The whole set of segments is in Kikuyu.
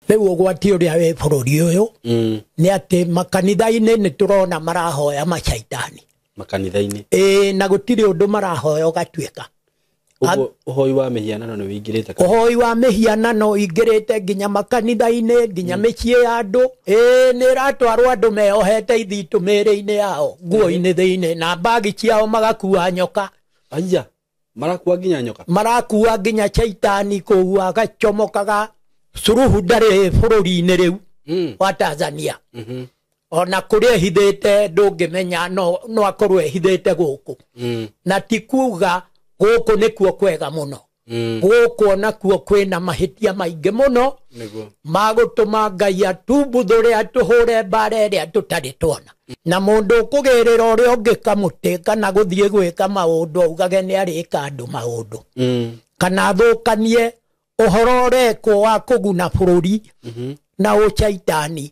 Rĩu ũgwati ũrĩa wĩ bũrũri ũyũ nĩ atĩ makanitha-inĩ nĩ tũrona marahoya macaitani. Makanitha-inĩ. Ĩĩ, na gũtirĩ ũndũ marahoya ũgatuĩka. Ũguo ũhoi wa mĩhianano nĩ wĩingĩrĩte? Ũhoi wa mĩhianano ũingĩrĩte nginya makanitha-inĩ, nginya mĩciĩ ya andũ. Ĩĩ, nĩ ĩratwarwo andũ meyohete ithitũ mĩĩrĩ-inĩ yao, nguo-inĩ thĩinĩ, na mbagi ciao magakua nyoka. Aya, marakua nginya nyoka? Marakua nginya caitani kũu agacomokaga. Suluhu ndarĩ bũrũri-inĩ rĩu wa Tanzania. Ona kũrĩa ehithĩte ndũngĩmenya, no akorwo ehithĩte gũkũ. Na ti kuga gũkũ nĩkuo kwega mũno. Gũkũ onakuo kwĩna mahĩtia maingĩ mũno ma gũtũma Ngai atumbuthũre atũhũre mbara ĩrĩa tũtarĩ tuona. Na mũndũ ũkũgĩrĩra ũrĩa ũngĩ kamũtĩ kana gũthiĩ gwĩka maũndũ augage nĩ arĩka andũ maũndũ. Kana athũkanie ũhoro ũrekwo wa kũguna bũrũri na ũcaitani.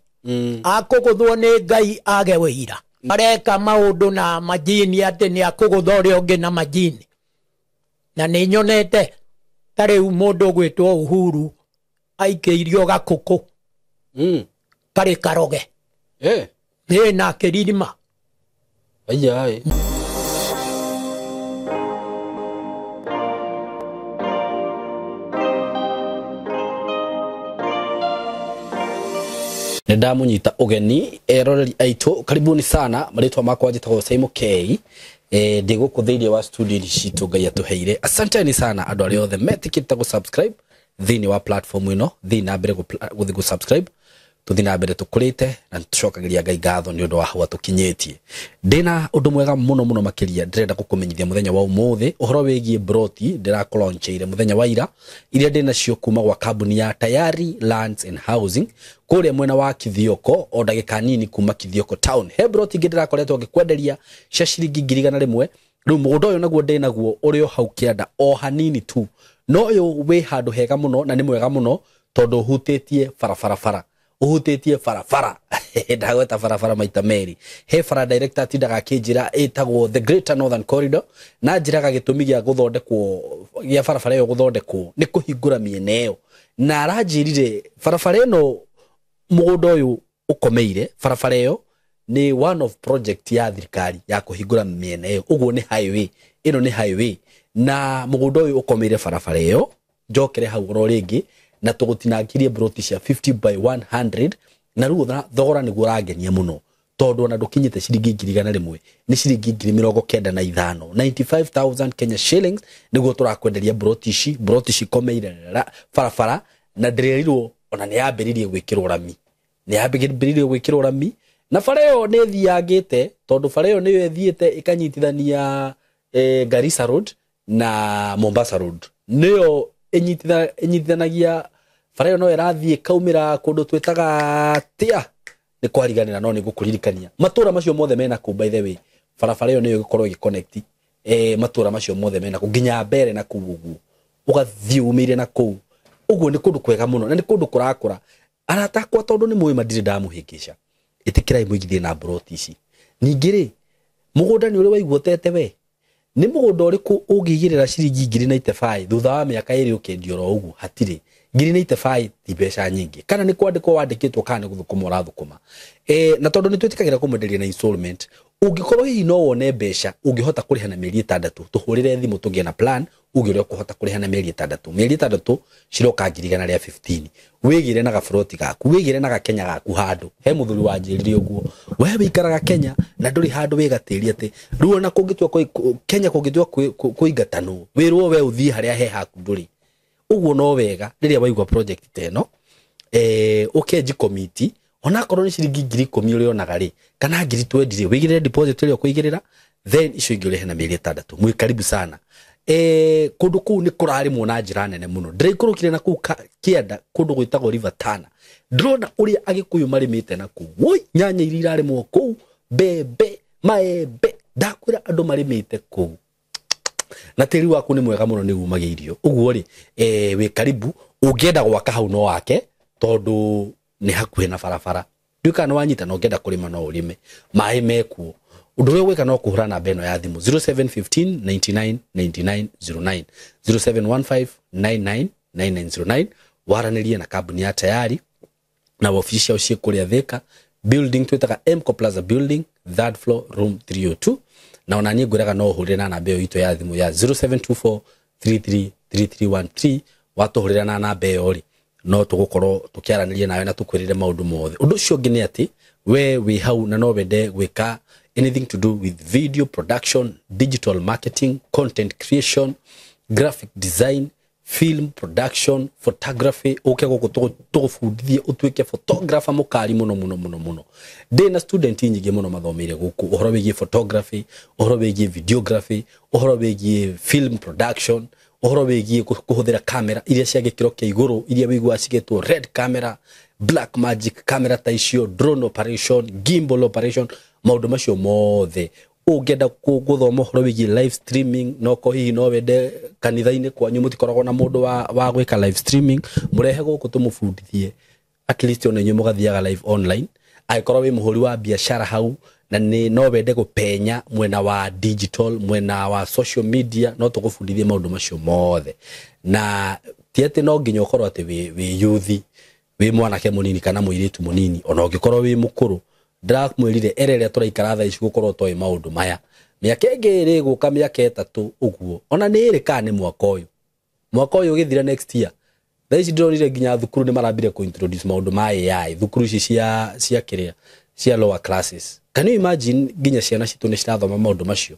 Akũgũthwo nĩ Ngai age wĩira. Areka maũndũ na majini atĩ nĩ akũgũtha ũrĩa ũngĩ na majini. Na nĩ nyonete ta rĩu mũndũ ũgwĩtwo Uhuru aikĩirio gakũkũ. Karĩ karoge. Ĩ, na akĩririma. Aya, ĩ. Nĩ ndamũnyita ũgeni eroreri aitũ, karibuni sana. Marĩtwa makwa njĩtagwo Simon K. Ndĩ gũkũ thĩinĩ wa studio citũ Ngai atũheire. Asanteni sana andũ arĩa othe metĩkĩrĩte gũ-subscribe thĩinĩ wa platform ĩno. Thiĩ na mbere gũthiĩ gũ-subscribe, tũthiĩ na mbere tũkũrĩte na tũcokagĩria Ngai ngatho nĩ ũndũ wa hau atũkinyĩtie. Ndĩna ũndũ mwega mũno mũno makĩria ndĩrenda gũkũmenyithia mũthenya wa ũmũthĩ, ũhoro wĩgiĩ broti ndĩrakũlaunchĩire mũthenya wa ira, iria ndĩnacio kuma gwa kambuni ya Tayari Lands and Housing kũrĩa mwena wa Kithioko, o ndagĩka nini kuma Kithioko town. He broti ingĩ ndĩrakoretwo ngĩkwenderia cia ciringi 100,000. Rĩu mũgũnda ũyũ naguo ndĩnaguo ũrĩ o hau kĩanda o hanini tu, no ũyũ wĩ handũ hega mũno na nĩ mwega mũno tondũ ũhutĩtie barabara, ũhutĩtie barabara. Ndagweta barabara maita merĩ. He bara director atindaga akĩnjĩra ĩtagwo the Greater Northern Corridor, na njĩraga gĩtũmi gĩa gũthondekwo gĩa barabara ĩyo gũthondekwo nĩ kũhingũra mĩena ĩyo, na aranjĩrire barabara ĩno, mũgũnda ũyũ ũkomeire barabara ĩyo nĩ one of project ya thirikari ya kũhingũra mĩena ĩyo. Ũguo nĩ highway ĩno, nĩ highway, na mũgũnda ũyũ ũkomeire barabara ĩyo. Njokere hau oro rĩngĩ na tũgũtinangirie broti cia 50 by 100, na rĩu thogora nĩguo ũrangenia mũno tondũ ona ndũkinyĩte ciringi 100,000, nĩ ciringi 95,000, 95,000 Kenya shillings nĩguo tũrakwenderia broti ici. Broti cikomeire barabara na ndĩrerirwo ona nĩ yambĩrĩirie gwĩkĩrwo rami, nĩ yambĩrĩirie gwĩkĩrwo rami, na bara ĩyo nĩ ĩthiangĩte tondũ bara ĩyo nĩyo ĩthiĩte ĩkanyitithania Garissa Road na Mombasa Road, nĩyo ĩnyitithanagia bara ĩyo, no ĩrathiĩ ĩkaumĩra kũndũ twĩtaga tia nĩ kwariganĩra, no nĩ ngũkũririkania matũra macio mothe mena kũu. By the way, barabara ĩyo nĩyo ĩgũkorwo ĩgĩconnect matũra macio mothe mena kũu nginya mbere na kũu ũguo ũgathiĩ umĩire na kũu ũguo. Nĩ kũndũ kwega mũno na nĩ kũndũ kũrakũra, arata akwa, tondũ nĩ mũĩ madirĩ ndamũhĩngĩca. Ĩtĩkĩrai mũigithie na mburoti ici. Ningĩ rĩ, mũgũnda nĩ ũrĩ waigua ũtete we? Nĩ mũgũnda ũrĩkũ ũngĩigĩrĩra ciringi 95,000 thutha wa mĩaka 2 ũkendia oro ũguo? Hatirĩ. 95,000 ti mbeca nyingĩ, kana nĩ kwandĩkwo wandĩkĩtwo kana nĩ gũthũkũma ũrathũkũma. Na tondũ nĩ twĩtĩkagĩra kũmwenderia na installment, ũngĩkorwo hihi no wone mbeca ũngĩhota kũrĩha na mĩeri 6, tũhũrĩre thimũ tũgĩe na plan uge ũrĩa ũkũhota kũrĩha na mĩeri 6. Mĩeri 6 ciroka 115,000. Wĩgĩre na gaburoti gaku, wĩgĩre na gakenya gaku handũ. He mũthuri wanjĩrire ũguo, we wĩikaraga Kenya na ndũrĩ handũ wĩgatĩria atĩ rĩu ona kũngĩtua Kenya kũngĩtua kũingatanwo wĩrwo we ũthiĩ harĩa he haku ndũrĩ ũguo. No wega rĩrĩa waigua project ta ĩno, ũkenji komiti onakorwo nĩ ciringi 10,000 ũrĩonaga rĩ, kana 20,000 rĩ, wĩigĩrĩre deposit ĩrĩa ũkũigĩrĩra, then icio ingĩ ũrĩhe na mĩeri 6. Mwĩ karibu sana. Kũndũ kũu nĩ kũrarĩmwo na njĩra nene mũno. Ndĩraikũrũkire na kũu kĩanda kũndũ gwĩtagwo River Tana, ndĩrona ũrĩa Agĩkũyũ marĩmĩte na kũu. Woi, nyanya iria irarĩmwo kũu, mbembe, maembe, ndakwĩra andũ marĩmĩte kũu na tĩri waku nĩ mwega mũno, nĩ umagia irio. Ũguo rĩ, wĩ karibu. Ũngĩenda gwaka hau no wake tondũ nĩ hakuhĩ na barabara. Ndiũĩ kana nĩ wanyita. Na ũngĩenda kũrĩma no ũrĩme, maĩ mekuo. Ũndũ ũrĩa ũgwĩka no kũhũra namba ĩno ya thimũ, 0715 99 99 09, 0715 99 9909, waranĩrie na kambuni ya Tayari. Na wabici ciao ciĩ kũrĩa Thika building twĩtaga Mco Plaza building, third floor, room 302. Na ona niĩ ngwĩraga no ũhũrĩre na namba ĩyo itũ ya thimũ ya 0724 333313. Watũhũrĩra na namba ĩyo rĩ, no tũgũkorwo tũkĩaranĩria nawe na tũkwĩrĩre maũndũ mothe. Ũndũ ũcio ũngĩ nĩ atĩ we wĩ hau na no wende gwĩka anything to do with video production, digital marketing, content creation, graphic design, film production, photography, ũke gũkũ tũgũbundithie ũtuĩke photographer mũkari mũno mũno mũno mũno. Ndĩ na student nyingĩ mũno mathomeire gũkũ ũhoro wĩgiĩ photography, ũhoro wĩgiĩ videography, ũhoro wĩgiĩ film production, ũhoro wĩgiĩ kũhũthĩra kamera iria cia gĩkĩro kĩa igũrũ, iria wĩiguaga cigĩtwo Red camera, Black Magic camera ta icio, drone operation, gimbal operation, maũndũ macio mothe. Ũngĩenda gũthoma ũhoro wĩgiĩ live streaming, no ko hihi no wende kanitha-inĩ kwanyu mũtikoragwo na mũndũ wa gwĩka live streaming, mũrehe gũkũ tũmũbundithie, at least ona inyuĩ mũgathiaga live online. Angĩkorwo wĩ mũhũri wa biacara hau na nĩ no wende gũpenya mwena wa digital, mwena wa social media, no tũgũbundithie maũndũ macio mothe. Na ti atĩ no nginya ũkorwo atĩ wĩ youth, wĩ mwanake mũnini kana mũirĩtu mũnini, ona ũngĩkorwo wĩ mũkũrũ. Ndĩramwĩrire era ĩrĩa tũraikara thaa ici gũkorwo toĩ maũndũ maya, mĩaka ĩngĩ ĩrĩ gũka, mĩaka 3 ũguo, ona nĩ ĩrĩ kana nĩ mwaka ũyũ, mwaka ũyũ ũgĩthira next year. Thaa ici ndĩronire nginya thukuru nĩ marambire kũ introduce maũndũ ma AI thukuru ici cia kĩrĩa cia lower classes. Can you imagine nginya ciana citũ nĩ cirathoma maũndũ macio?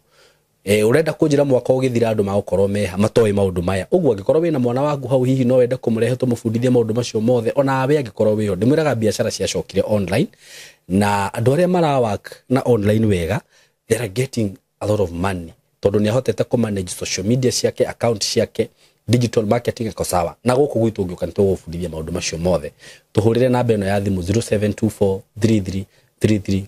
Ũrenda kũnjĩra mwaka ũgĩthira andũ magũkorwo meha matoĩ maũndũ maya ũguo? Angĩkorwo wĩna mwana waku hau, hihi no wende kũmũrehe tũmũbundithie maũndũ macio mothe, ona we angĩkorwo wĩho. Ndĩmwĩraga biacara ciacokire online, na andũ arĩa mara work na online wega, they are getting a lot of money, tondũ nĩ ahotete kũ manage social media ciake, account ciake, digital marketing iko sawa. Na gũkũ gwitũ ũngĩũka nĩ tũgũbundithia maũndũ macio mothe. Tũhũrĩre namba ĩno ya thimũ 0724 33 3313,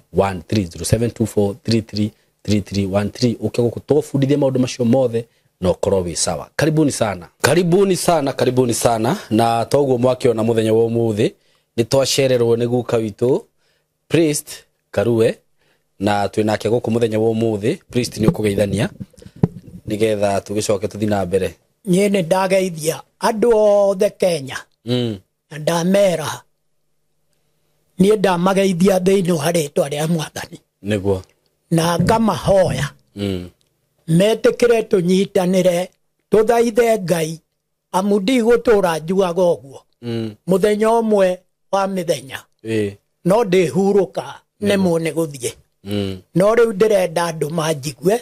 0724 333313, ũke gũkũ tũgũbundithia maũndũ macio mothe na ũkorwo wĩ sawa. Karibuni sana, karibuni sana, karibuni sana. Na toguo mwakĩona mũthenya wa ũmũthĩ nĩ twacererwo nĩ guka witũ Priest Karue, na twĩ nake gũkũ mũthenya wa ũmũthĩ. Priest, nĩ ũkũgeithania nĩgetha tũgĩcoke tũthiĩ na mbere. Niĩ nĩ ndageithia andũ othe Kenya na ndamera niĩ ndamageithia thĩinĩ wa rĩtwa rĩa Mwathani na ngamahoya metĩkĩre tũnyitanĩre, tũthaithe Ngai, amu ndigũtũra njugaga ũguo. Mũthenya ũmwe wa mĩthenya no ndĩhurũka nemwo nĩ gũthiĩ, no rĩu ndĩrenda andũ manjigue.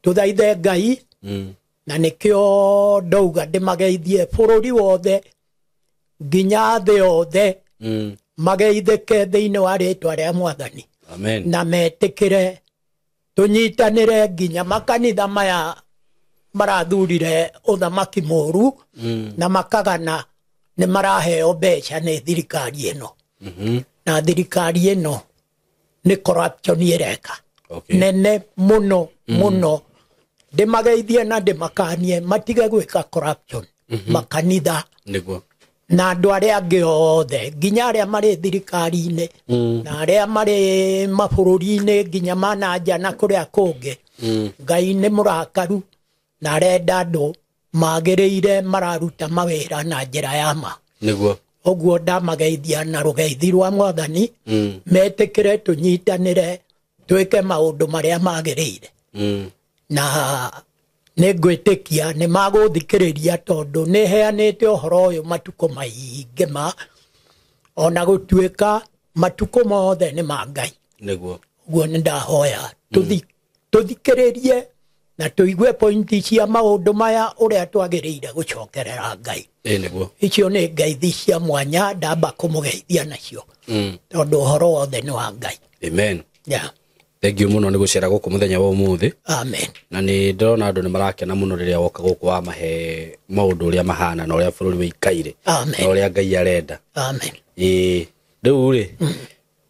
Tũthaithe Ngai. Na nĩkĩo ndauga ndĩmageithie bũrũri wothe nginya thĩ yothe, mageithĩke thĩinĩ wa rĩtwa rĩa Mwathani. Amen. Na metĩkĩre tũnyitanĩre nginya makanitha maya marathurire ũthamaki mũru na makagana nĩ maraheo mbeca nĩ thirikari ĩno, na thirikari ĩno nĩ corruption ĩreka nene mũno mũno. Ndĩmageithie na ndĩmakanie matige gwĩka corruption makanitha na andũ arĩa angĩ othe, nginya arĩa marĩ thirikari-inĩ na arĩa marĩ mabũrũri-inĩ nginya mananja na kũrĩa kũngĩ. Ngai nĩ mũrakaru na arenda andũ magĩrĩire mararuta mawĩra na njĩra ya ma. Ũguo ndamageithia na rũgeithi rwa Mwathani, metĩkĩre tũnyitanĩre twĩke maũndũ marĩa magĩrĩire. Na nĩ ngwĩtĩkia nĩ magũthikĩrĩria, tondũ nĩ heanĩte ũhoro ũyũ matukũ maingĩ, ma ona gũtuĩka matukũ mothe nĩ ma Ngai. Ũguo nĩ ndahoya tũthikĩrĩrie na tũigue pointi cia maũndũ maya, ũrĩa twagĩrĩire gũcokerera Ngai. Icio nĩ ngeithi cia mwanya ndamba kũmũgeithia nacio, tondũ ũhoro wothe nĩ wa Ngai. Amen. Yeah. Thank you mũno nĩ gũcera gũkũ mũthenya wa ũmũthĩ. Amen. Na nĩ ndĩrona andũ nĩ marakena mũno rĩrĩa woka gũkũ wamahe maũndũ ũrĩa mahana na ũrĩa bũrũri wĩikaire Amen. na ũrĩa Ngai arenda. Amen. Ĩĩ, rĩu rĩ,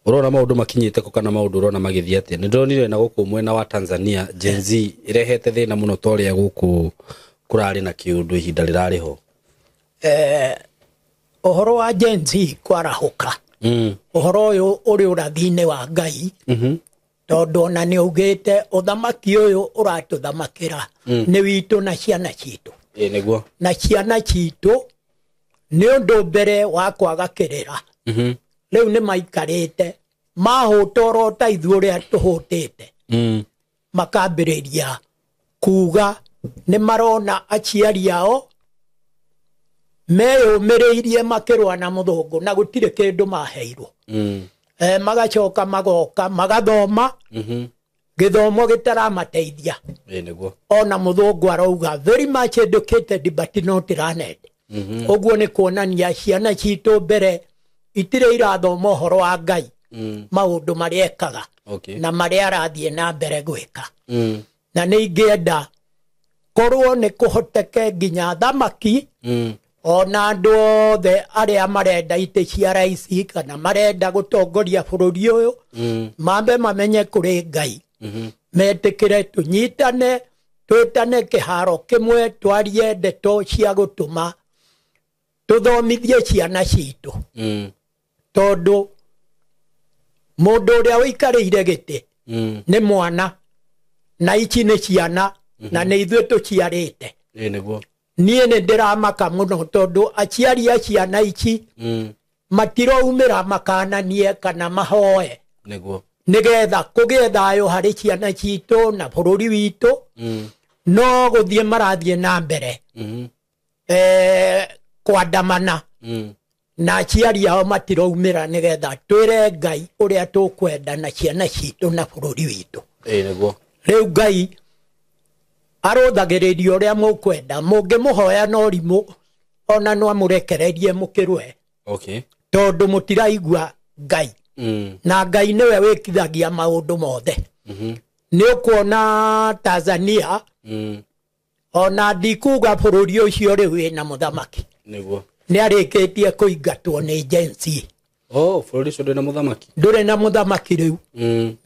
ũrona maũndũ makinyĩte kũ kana maũndũ ũrona magĩthiĩ atĩa? Nĩ ndĩronire na gũkũ mwena wa Tanzania Gen Z ĩrehete thĩna mũno ta ũrĩa gũkũ kũrarĩ na kĩũndũ ihinda rĩrarĩ ho. Ũhoro wa Gen Z kwarahũka, ũhoro ũyũ ũrĩ ũrathi-inĩ wa Ngai, tondũ ona nĩ augĩte ũthamaki ũyũ ũratũthamakĩra nĩ witũ na ciana citũ. Ĩĩ nĩguo. Na ciana citũ nĩ ũndũ mbere wa kwaga kĩrĩra. Rĩu nĩ maikarĩte mahũta oro ta ithuĩ ũrĩa tũhũtĩte. Makambĩrĩria kuga nĩ marona aciari ao meyũmĩrĩirie makĩrũa na mũthũngũ na gũtirĩ kĩndũ maheirwo. Magacoka magoka magathoma gĩthomo gĩtaramateithia. Ona mũthũngũ arauga very much educated but not learned. Ũguo nĩ kuonania ciana citũ mbere itirĩ irathoma ũhoro wa Ngai, maũndũ marĩa ekaga na marĩa arathiĩ na mbere gwĩka. Na nĩ ingĩenda korwo nĩ kũhoteke nginya thamaki ona andũ othe arĩa marenda itĩ cia raisi kana marenda gũtongoria bũrũri ũyũ mambe mamenye kũrĩ Ngai, metĩkĩre tũnyitane twĩtane kĩharo kĩmwe twarie ndeto cia gũtũma tũthomithie ciana citũ. Tondũ mũndũ ũrĩa ũikarĩire gĩtĩ nĩ mwana na ici nĩ ciana na nĩ ithuĩ tũciarĩte. Niĩ nĩ ndĩramaka mũno tondũ aciari a ciana ici matiroumĩra makananie kana mahoe nĩgetha kũgĩe thayũ harĩ ciana citũ na bũrũri witũ. No gũthiĩ marathiĩ na mbere kwandamana na aciari ao matiroumĩra nĩgetha twĩre Ngai ũrĩa tũkwenda na ciana citũ na bũrũri witũ. Rĩu Ngai arũthagĩrĩria ũrĩa mũkwenda, mũngĩmũhoya na ũrimũ ona no amũrekererie mũkĩrwe. Tondũ mũtiraigua Ngai. Na Ngai nĩwe wĩkithagia maũndũ mothe. Nĩ ũkuona Tanzania ona ndikuga bũrũri ũcio rĩu wĩna mũthamaki. Nĩ arĩkĩtie kũingatwo nĩ Gen Z. Bũrũri ũcio ndũrĩ na mũthamaki? Ndũrĩ na mũthamaki rĩu.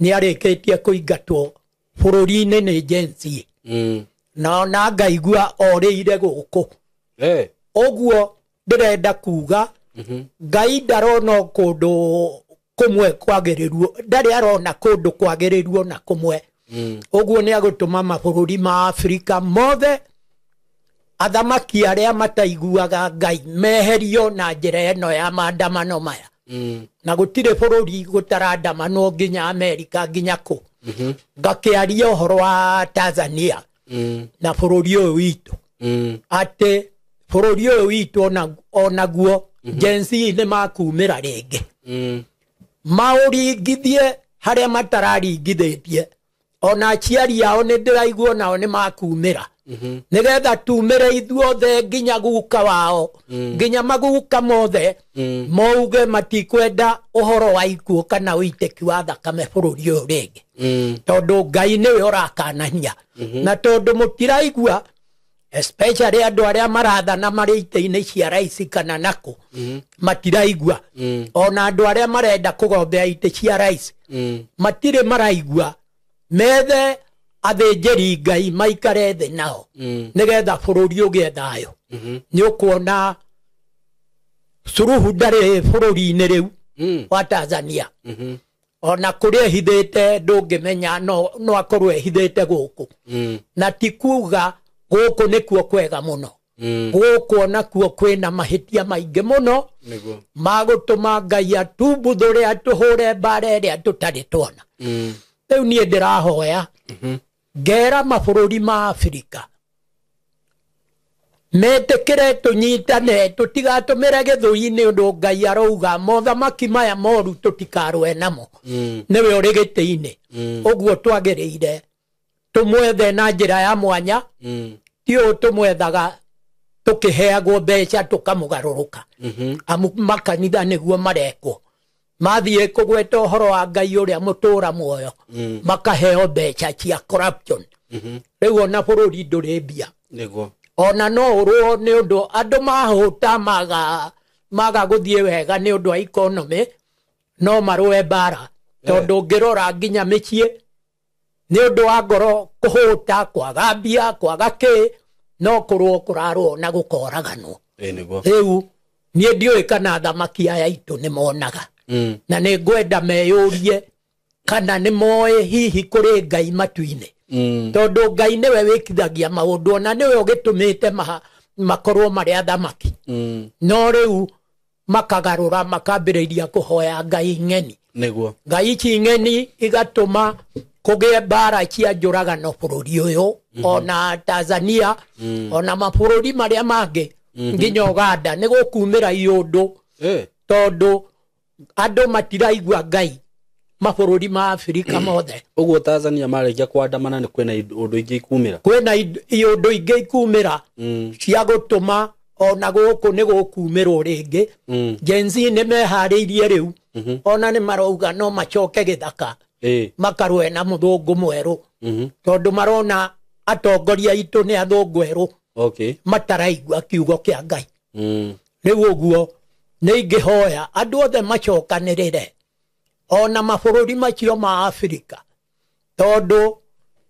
Nĩ arĩkĩtie kũingatwo bũrũri-inĩ nĩ Gen Z. Na ona ngaigua orĩire gũkũ. Ũguo ndĩrenda kuga Ngai ndarona kũndũ kũmwe kwagĩrĩruo, ndarĩ arona kũndũ kwagĩrĩruo na kũmwe. Ũguo nĩ agũtũma mabũrũri ma Afrika mothe athamaki arĩa mataiguaga Ngai meherio na njĩra ĩno ya maandamano maya. Na gũtirĩ bũrũri gũtarandamanwo nginya Amerika nginya kũ. Ngakĩaria ũhoro wa Tanzania na bũrũri ũyũ witũ. Atĩ bũrũri ũyũ witũ onaguo Gen Z nĩ makumĩra rĩngĩ. Maũringithie harĩa matararingithĩtie. Ona aciari ao nĩ ndĩraigua nao nĩ makumĩra. Nĩgetha tumĩre ithuothe nginya guka wao, nginya maguka mothe mauge matikwenda ũhoro wa ikuũ kana ũitĩki wa thakame bũrũri ũyũ rĩngĩ. Tondũ Ngai nĩwe ũrakanania. Na tondũ mũtiraigua especially andũ arĩa marathana marĩ itĩ-inĩ cia raisi kana nakũ matiraigua. Ona andũ arĩa marenda kũgombea itĩ cia raisi matirĩ maraigua. Methe athĩnjĩri Ngai maikare thĩ nao nĩgetha bũrũri ũgĩe thayũ. Nĩ ũkuona Suluhu ndarĩ bũrũri-inĩ rĩu wa Tanzania. Ona kũrĩa ehithĩte ndũngĩmenya no akorwo ehithĩte gũkũ. Na ti kuga gũkũ nĩkuo kwega mũno. Gũkũ onakuo kwĩna mahĩtia maingĩ mũno magũtũma Ngai atumbuthũre atũhũre mbara ĩrĩa tũtarĩ tuona. Rĩu niĩ ndĩrahoya ngera mabũrũri ma Afrika metĩkĩre tũnyitane tũtigatũmĩre gĩthũi nĩ ũndũ Ngai arauga mothamaki maya moru tũtikarũe namo. Nĩwe ũrĩ gĩtĩ-inĩ. Ũguo twagĩrĩire tũmwethe na njĩra ya mwanya, ti ũũ tũmwethaga tũkĩheagwo mbeca tũkamũgarũrũka. Amu makanitha nĩguo marekwo. Mathiĩ kũgweta ũhoro wa Ngai ũrĩa mũtũra muoyo, makaheo mbeca cia corruption. Rĩu ona bũrũri ndũrĩ mbia. Ona no ũrũo nĩ ũndũ andũ mahũta maga gũthiĩ wega nĩ ũndũ wa economy no marũe mbara. Tondũ ũngĩrora nginya mĩciĩ nĩ ũndũ wa ngoro kũhũta, kwaga mbia, kwaga kĩ, no kũrũo kũrarũo na gũkoraganwo. Rĩu niĩ ndiũĩ kana athamaki aya aitũ nĩ monaga. Na nĩ ngwenda meyũrie kana nĩ moĩ hihi kũrĩ Ngai matu-inĩ. Tondũ Ngai nĩwe wĩkithagia maũndũ ona nĩwe ũgĩtũmĩte makorwo marĩ athamaki. No rĩu Makagarũra makambĩrĩria kũhoya ngai ng'eni. Nĩguo. Ngai ici ng'eni igatũma kũgĩe mbara cia njũragano bũrũri ũyũ, ona Tanzania, ona mabũrũri marĩa mangĩ, nginya Uganda nĩ gũkumĩra iũndũ, tondũ andũ matiraigua ngai mabũrũri ma Afrika mothe. Ũguo Tanzania marĩkia kwandamana nĩ kwĩna ũndũ ingĩ ikumĩra. Kwĩna iũndũ ingĩ ikumĩra cia gũtũma ona gũkũ nĩ gũkumĩrwo rĩngĩ. Gen Z nĩ meharĩirie rĩu, ona nĩ marauga no macoke gĩthaka makarũe na mũthũngũ mwerũ, tondũ marona atongoria aitũ nĩ athũngũ erũ mataraigua kiugo kĩa Ngai. Rĩu ũguo nĩ ingĩhoya andũ othe macokanĩrĩre ona mabũrũri macio ma Afrika, tondũ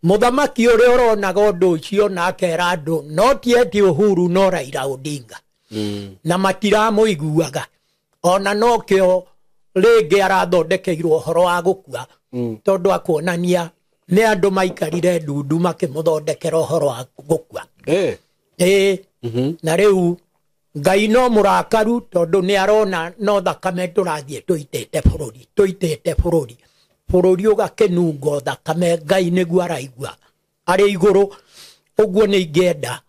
mũthamaki ũrĩa ũronaga ũndũ ũcio na akera andũ no ti eti Uhuru no Raila Odinga, na matiramũiguaga, ona nokĩo rĩngĩ arathondekeirwo ũhoro wa gũkua, tondũ akuonania nĩ andũ maikarire ndundu makĩmũthondekera ũhoro wa gũkua. Na rĩu Ngai no mũrakaru tondũ nĩ arona no thakame tũrathiĩ tũitĩte bũrũri, tũitĩte bũrũri, bũrũri ũgakĩnungo thakame. Ngai nĩguo araigua arĩ igũrũ. Ũguo nĩ ingĩenda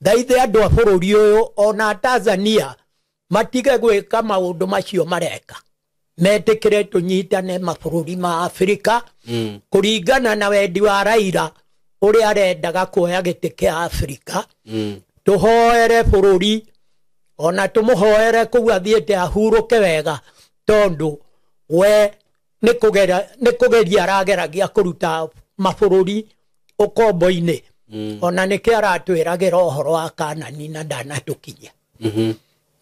thaithe andũ a bũrũri ũyũ ona Tanzania matige gwĩka maũndũ macio mareka, metĩkĩre tũnyitane mabũrũri ma Afrika kũringana na wendi wa Raila ũrĩa arendaga kuoya gĩtĩ kĩa Afrika. Tũhoere bũrũri ona tũmũhoere kũu athiĩte ahurũke wega, tondũ we nĩ kũgeria arageragia kũruta mabũrũri ũkombo-inĩ, ona nĩkĩo aratwĩragĩra ũhoro wa Kanani na ndanatũkinyia,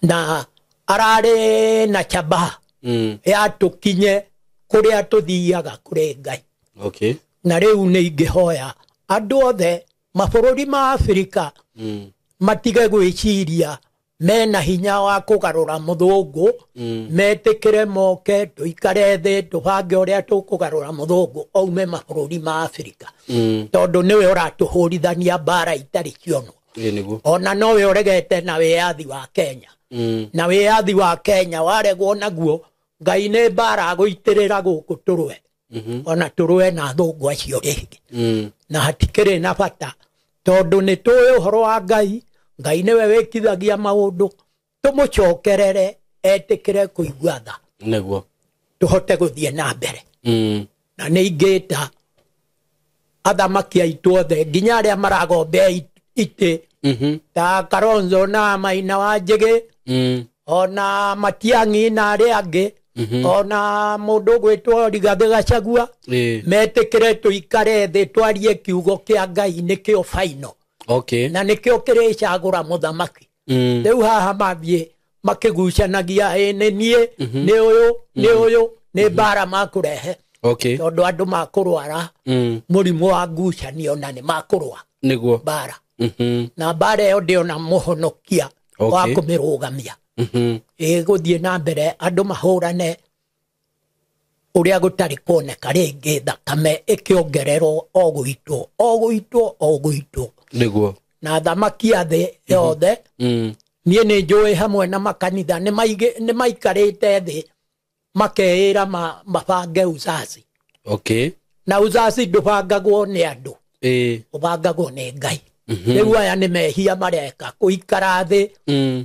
na ararĩ na chabaha ya tũkinye kũrĩa tũthiaga kũrĩ Ngai. Na rĩu nĩ ingĩhoya andũ othe mabũrũri ma Afrika matige gwĩciria mena hinya wa kũgarũra mũthũngũ, metĩkĩre moke tũikare thĩ tũbange ũrĩa tũkũgarũra mũthũngũ aume mabũrũri ma Afrika, tondũ nĩwe ũratũhũrithania mbara itarĩ cionwo. Ona nowe ũregete na wĩyathi wa Kenya, na wĩyathi wa Kenya waregwo naguo Ngai nĩ mbara agũitĩrĩra gũkũ tũrũe, ona tũrũe na athũngũ acio rĩngĩ, na hatikĩrĩ na bata tondũ nĩ tũĩ ũhoro wa Ngai. Ngai nĩwe wĩkithagia maũndũ, tũmũcokerere etĩkĩre kũigua tha, nĩguo tũhote gũthiĩ na mbere. Na nĩ ingĩta athamaki aitũ othe nginya arĩa maragombea itĩ ta Kalonzo na Maina wa Njĩgĩ, ona Matiang'i na arĩa angĩ, ona mũndũ ũgwĩtwo Rigathĩ Gachagua, metĩkĩre tũikare thĩ twarie kiugo kĩa Ngai nĩkĩo final. Na nĩkĩo kĩrĩcagũra mũthamaki. Rĩu haha mathiĩ makĩgucanagia, ĩ nĩ niĩ, nĩ ũyũ, nĩ ũyũ, nĩ mbara makũrehe, tondũ andũ makũrwara mũrimũ wa ngucanio na nĩ makũrũa mbara, na mbara ĩyo ndĩona mũhonokia wa kũmĩrũgamia. Ĩgũthiĩ na mbere andũ mahũrane ũrĩa gũtarĩ kuoneka rĩngĩ, thakame ĩkĩongererwo o gũitwo o gũitwo o gũitwo. Nĩguo. Na athamaki a thĩ yothe, niĩ nĩ njũĩ hamwe na makanitha nĩ maikarĩte thĩ makeĩra mabange uzazi. Na uzazi ndũbangagwo nĩ andũ, ũbangagwo nĩ Ngai. Rĩu aya nĩ mehia mareka kũikara thĩ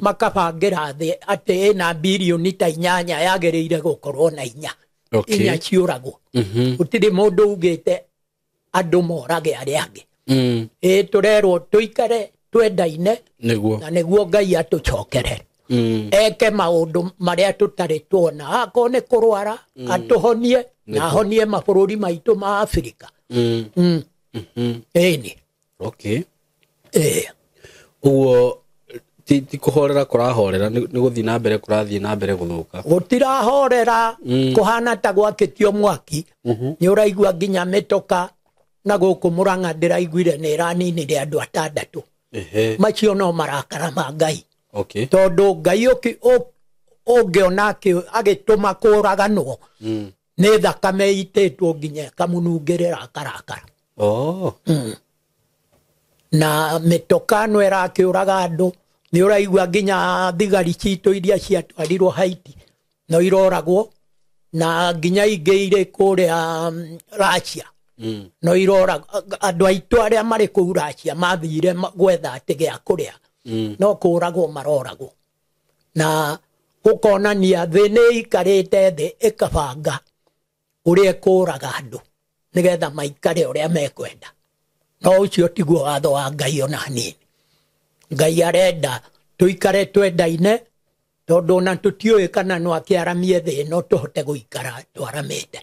makabangĩra thĩ atĩ ĩna birioni ta 8 yagĩrĩire gũkorwo na 4 inya ciũragwo. Gũtirĩ mũndũ ugĩte andũ morage arĩa angĩ. Ĩ tũrerwo tũikare twendaine, na nĩguo Ngai atũcokerere, eke maũndũ marĩa tũtarĩ tuona. Akorwo nĩ kũrwara atũhonie, na ahonie mabũrũri maitũ ma Afrika. Ĩni. Ũguo ti kũhorera kũrahorera, nĩ gũthiĩ na mbere kũrathiĩ na mbere gũthũka. Gũtirahorera, kũhana ta gwakĩtio mwaki. Nĩ ũraigua nginya mĩtoka na gũkũ Mũrang'a ndĩraiguire nĩ ĩraninire andũ 6. Macio no marakara ma Ngai. Tondũ Ngai ũngĩona agĩtũma kũraganwo, nĩ thakame itĩtwo nginya ĩkamũnungĩrĩra akarakara. Na mĩtoka no ĩrakĩũraga andũ, Nĩ ũraigua nginya thigari citũ iria ciatwarirwo Haiti no iroragwo, na nginya ingĩ irĩ kũrĩa Russia no iroragwo. Andũ aitũ arĩa marĩ kũu Russia mathire gwetha atĩ gĩa kũrĩa, no kũragwo maroragwo. Na gũkonania thĩ nĩ ĩikarĩte thĩ ĩkabanga ũrĩa ĩkũraga andũ nĩgetha maikare ũrĩa mekwenda. No ũcio tiguo watho wa Ngai ona hanini. Ngai arenda tũikare twendaine, tondũ ona tũtiũĩ kana no akĩaramie thĩ ĩno tũhote gũikara twaramĩte.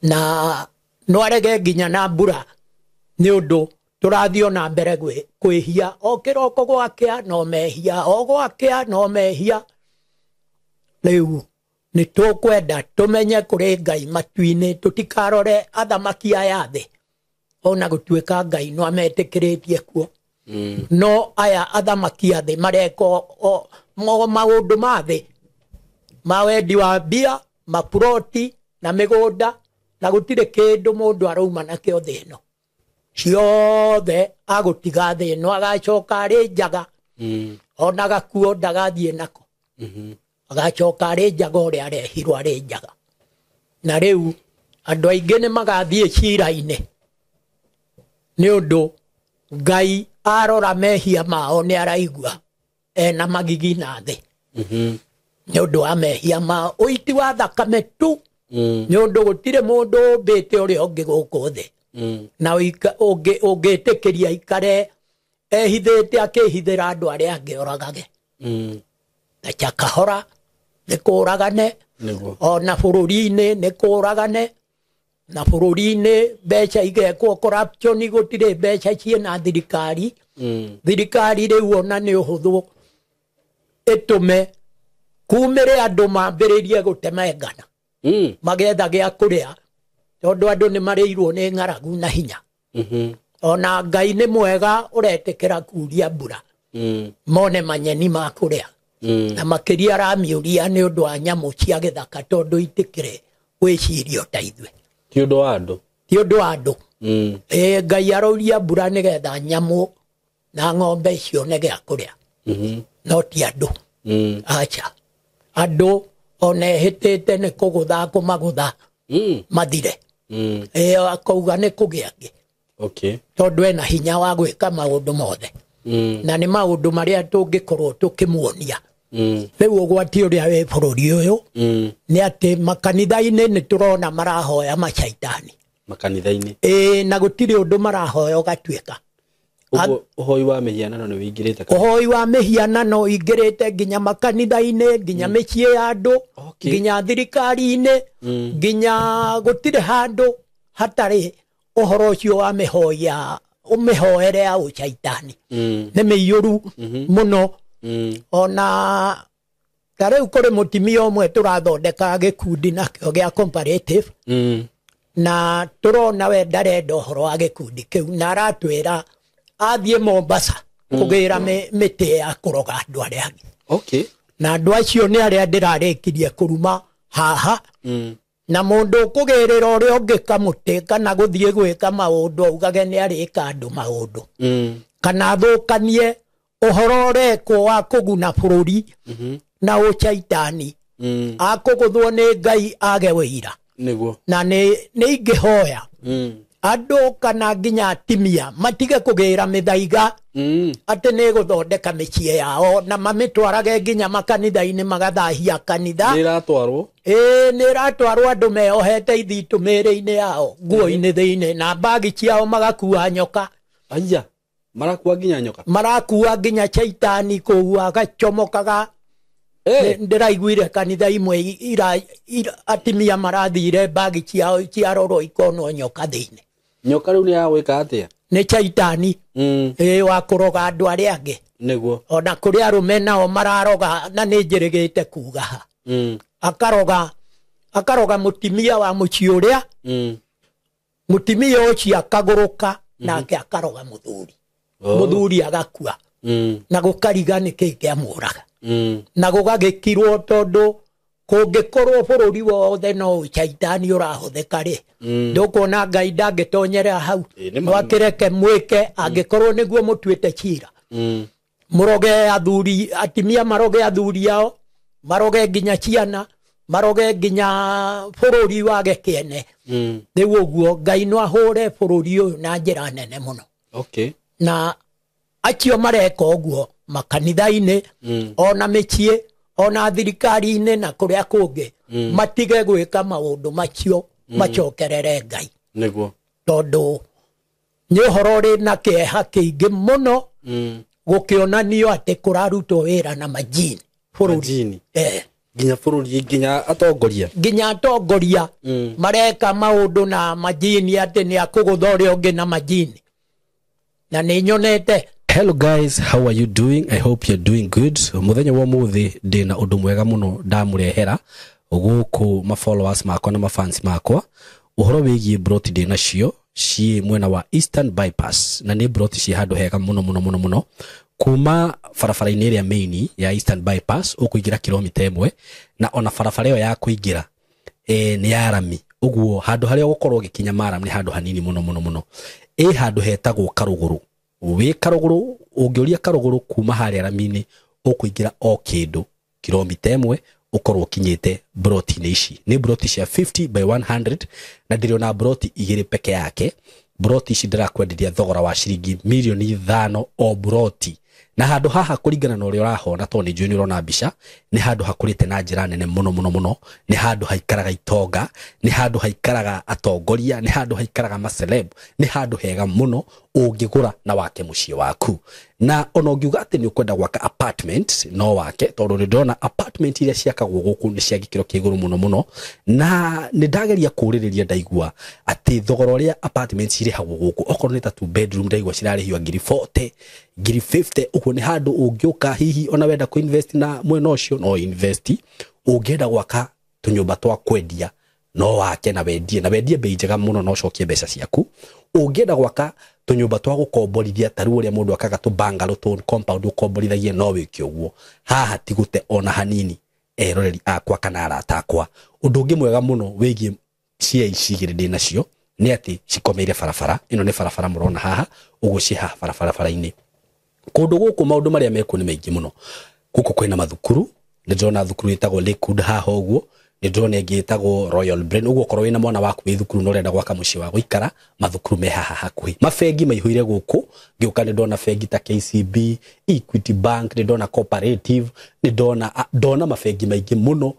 Na no arege nginya na mbura, nĩ ũndũ tũrathiĩ ona mbere kwĩhia o kĩroko gwakĩa no mehia, o gwakĩa no mehia. Rĩu nĩ tũkwenda tũmenye kũrĩ Ngai matu-inĩ, tũtikarore athamaki aya thĩ, ona gũtuĩka Ngai no ametĩkĩrĩtie kuo. No aya athamaki a thĩ mareka maũndũ ma thĩ, ma wendi wa mbia, maburoti na mĩgũnda, na gũtirĩ kĩndũ mũndũ arauma nakĩo thĩ ĩno. Ciothe agũtiga thĩ ĩno, agacoka arĩ njaga. Ona gakuo ndagathiĩ nako. Agacoka arĩ njaga ũrĩa arehirwo arĩ njaga. Na rĩu andũ aingĩ nĩ magathiĩ cira-inĩ, nĩ ũndũ Ngai arora mehia mao nĩ araigua ena magigi na thĩ. Nĩ ũndũ wa mehia mao, ũiti wa thakame tu. Nĩ ũndũ gũtirĩ mũndũ ũmbĩte ũrĩa ũngĩ gũkũ thĩ. Na ũngĩtĩkĩria aikare ehithĩte akĩhithĩra andũ arĩa angĩ oragage. Na chakahora nĩ kũragane, ona bũrũri-inĩ nĩ kũragane, na bũrũri-inĩ mbeca igekwo corruption, gũtirĩ mbeca ciĩna thirikari. Thirikari rĩu ona nĩ ũhũthũ ĩtũme kumĩre andũ mambĩrĩrie gũtemengana, magetha gĩa kũrĩa, tondũ andũ nĩ marĩirwo nĩ ng'aragu na hinya. Ona Ngai nĩ mwega ũretĩkĩra kuria mbura, mone manyeni ma kũrĩa. Na makĩria aramiũria nĩ ũndũ wa nyamũ cia gĩthaka, tondũ itikĩrĩ gwĩcirio ta ithuĩ. Ti ũndũ wa andũ. Ti ũndũ wa andũ. Ngai arauria mbura nĩgetha nyamũ na ng'ombe cione gĩa kũrĩa. No ti andũ. Acha. Andũ ona ehĩtĩte nĩ kũgũtha kũmagũtha mathire. Akauga nĩ kũgĩa angĩ. Tondũ ena hinya wa gwĩka maũndũ mothe. Na nĩ maũndũ marĩa tũngĩkorwo tũkĩmuonia. Rĩu ũgwati ũrĩa wĩ bũrũri ũyũ nĩ atĩ makanitha-inĩ nĩ tũrona marahoya macaitani. Makanitha-inĩ. Na gũtirĩ ũndũ marahoya ũgatuĩka. Ũguo ũhoi wa mĩhianano nĩ wĩingĩrĩte? Ũhoi wa mĩhianano ũingĩrĩte nginya makanitha-inĩ, nginya mĩciĩ ya andũ, nginya thirikari-inĩ, nginya gũtirĩ handũ hatarĩ ũhoro ũcio wa mĩhoya, mĩhoere ya ũcaitani. Nĩ mĩiyũru mũno. Ona ta rĩu kũrĩ mũtumia ũmwe tũrathondeka gĩkundi nakĩo gĩa comparative, na tũrona we ndarenda ũhoro wa gĩkundi kĩu, na aratwĩra athiĩ Mombasa kũgĩra mĩtĩ ya kũroga andũ arĩa angĩ. Na andũ acio nĩ arĩa ndĩrarĩkirie kũruma haha. Na mũndũ ũkũgĩrĩra ũrĩa ũngĩ kamũtĩ kana gũthiĩ gwĩka maũndũ augage nĩ arĩka andũ maũndũ, kana athũkanie ũhoro ũrekwo wa kũguna bũrũri na ũcaitani, akũgũthwo nĩ Ngai age wĩira. Na nĩ ingĩhoya andũ kana nginya atimia matige kũgĩra mĩthaiga atĩ nĩ gũthondeka mĩciĩ yao, na mamĩtwarage nginya makanitha-inĩ magathahia kanitha. Nĩ ĩratwarwo? Nĩ ĩratwarwo andũ meohete ithitũ mĩĩrĩ-inĩ yao, nguo-inĩ thĩinĩ, na mbagi ciao magakua nyoka. Aya, marakua nginya nyoka? Marakua nginya caitani kũu agacomokaga. Ndĩraiguire kanitha imwe atimia marathire mbagi ciao ciarorwo ikonwo nyoka thĩinĩ. Nyoka rĩu nĩ ya gwĩka atĩa? Nĩ caitani. Wa kũroga andũ arĩa angĩ. Nĩguo. Ona kũrĩ arũme nao mararoga, na nĩ njĩrĩgĩte kuga ha. Akaroga mũtimia wa mũciĩ ũrĩa, mũtimia ũcio akagũrũka, nake akaroga mũthuri. Mũthuri agakua. Na gũkariga nĩ kĩĩ kĩamũraga. Na gũgagĩkirwo tondũ kũngĩkorwo bũrũri wothe no ũcaitani ũrahũthĩka rĩ, ndũkuona Ngai ndangĩtonyera hau. No akĩreke mwĩke angĩkorwo nĩguo mũtuĩte cira. Mũroge athuri, atimia maroge athuri ao, maroge nginya ciana, maroge nginya bũrũri wage kĩene. Rĩu ũguo Ngai no ahũre bũrũri ũyũ na njĩra nene mũno. Na acio mareka ũguo makanitha-inĩ, ona mĩciĩ, ona thirikari-inĩ na kũrĩa kũngĩ, matige gwĩka maũndũ macio, macokerere Ngai. Nĩguo. Tondũ nĩ ũhoro ũrĩ na kĩeha kĩingĩ mũno, gũkĩonanio atĩ kũrarutwo wĩra na majini bũrũri. Majini. Nginya bũrũri, nginya atongoria. Nginya atongoria mareka maũndũ na majini, atĩ nĩ akũgũtha ũrĩa ũngĩ na majini. Na nĩ nyonete. Hello guys, how are you doing? I hope you're doing good. Muthenya wa muthi ndina undu mwega muno ndamurehera guku ma followers makwa na ma fans makwa. Uhoro wigie broti ndina cio ci mwena wa Eastern Bypass, na ni broti ci handu hega muno muno muno muno. Kuma barabara-inĩ ĩrĩa main ya Eastern Bypass ũkũingĩra kilomita 1, na ona barabara ĩyo ya kũingĩra nĩ ya rami. Ũguo handũ harĩa ũgũkorwo ũgĩkinya maram nĩ handũ hanini muno muno muno. Ĩ handũ hetagwo Karũgũrũ. Wĩ Karũgũrũ, ũngĩũria Karũgũrũ kuma harĩa rami-inĩ ũkũingĩra o kĩndũ kilomita 1 ũkorwo ũkinyĩte broti-inĩ ici. Nĩ broti cia 50 by 100, na ndĩrĩ ona broti igĩrĩ peke yake. Broti ici ndĩrakwenderia thogora wa ciringi mirioni 5 o broti. Na handũ haha kũringana na ũrĩa ũrahona, tondũ nĩ njũĩ nĩ ũrona mbica, nĩ handũ hakũrĩte na njĩra nene mũno mũno mũno. Nĩ handũ haikaraga itonga, nĩ handũ haikaraga atongoria, nĩ handũ haikaraga maceleb, nĩ handũ hega mũno ũngĩgũra na wake mũciĩ waku. Na ona ũngiuga atĩ nĩ ũkwenda gwaka apartment, no wake, tondũ nĩ ndĩrona apartment iria ciakagwo gũkũ nĩ cia gĩkĩro kĩa igũrũ mũno mũno. Na nĩ ndageria kũũrĩrĩria ndaigua atĩ thogora ũrĩa apartment cirĩhagwo gũkũ, okorwo nĩ ta 2 bedroom ndaigua cirarĩhio ngiri 40, ngiri 50. Ũguo nĩ handũ ũngĩũka hihi ona wenda kũ-invest na mwena ũcio no invest. Ũngĩenda gwaka tũnyũmba twa kwendia no wake na wendie, na wendie bei njega mũno na ũcokie mbeca ciaku. Ũngĩenda gwaka tũnyũmba twa gũkomborithia ta rĩu ũrĩa mũndũ akaga tũ bungalow tũ compound ũkomborithagie, no wĩke ũguo. Haha ti gũte ona hanini eroreri akwa kana arata akwa. Ũndũ ũngĩ mwega mũno wĩgiĩ cia ici igĩrĩ ndĩ nacio nĩ atĩ cikomeire barabara. Ĩno nĩ barabara mũrona haha, ũguo ciĩ haha barabara-inĩ. Kũndũ gũkũ maũndũ marĩa mekuo nĩ maingĩ mũno. Gũkũ kwĩna mathukuru, nĩ ndĩrona thukuru ĩtagwo Lakewood haha ũguo, nĩ ndĩrona ĩngĩ ĩtagwo Royal Brain. Ũguo okorwo wĩna mwana waku wĩ thukuru na ũrenda gwaka mũciĩ wa gũikara, mathukuru me haha hakuhĩ. Mabengi maihũire gũkũ, ngĩũka nĩ ndona bengi ta KCB, Equity Bank, nĩ ndona Cooperative, nĩ ndona mabengi maingĩ mũno.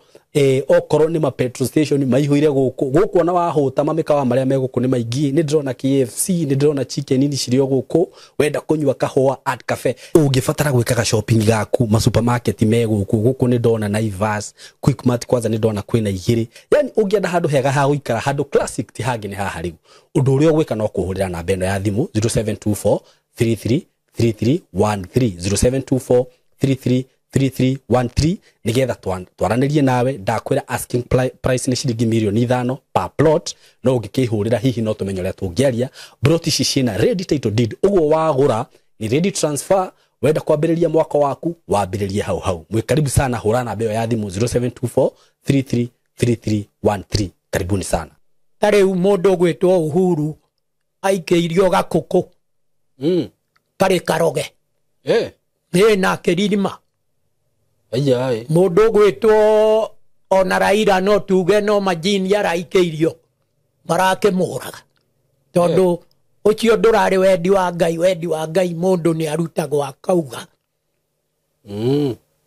Okorwo nĩ ma petrol station maihũire gũkũ. Gũkũ ona wahũta mamĩkawa marĩa me gũkũ nĩ maingĩ. Nĩ ndĩrona KFC, nĩ ndĩrona chicken ini cirĩ o gũkũ. Wenda kũnyua kahũa at cafe, ũngĩbatara gwĩkaga shopping gaku, ma supermarket me gũkũ. Gũkũ nĩ ndona Naivas, Quickmart kwanza nĩ ndona kwĩna igĩrĩ. Yani ũngĩenda handũ hega ha gũikara, handũ classic ti hangĩ nĩ haha rĩu. Ũndũ ũrĩa ũgwĩka no kũhũrĩra namba ĩno ya thimũ 0724 33 33 13, 0724 33 33 13, nigetha twaranĩrie nawe. Ndakwĩra asking price nĩ ciringi mirioni 5 per plot, no ũngĩkĩhũrĩra hihi no tũmenye ũrĩa tũngĩaria. Plot ici ciĩna ready title deed, ũguo wagũra ni ready transfer. Wenda kwambĩrĩria mwaka waku wambĩrĩrie hau hau. Mwĩ karibu sana, hũra namba ĩyo ya thimũ 0724 33 33 13. Karibuni sana. Ta rĩu mũndũ ũgwĩtwo Uhuru aikĩirio gakũkũ. Karĩ karoge. Nĩ na kĩririma. Mũndũ ũgwĩtwo ona Raila no tuge no majini araikĩirio marakĩmũraga. Tondũ ũcio ndũrarĩ wendi wa Ngai. Wendi wa Ngai mũndũ nĩ arutagwo akauga.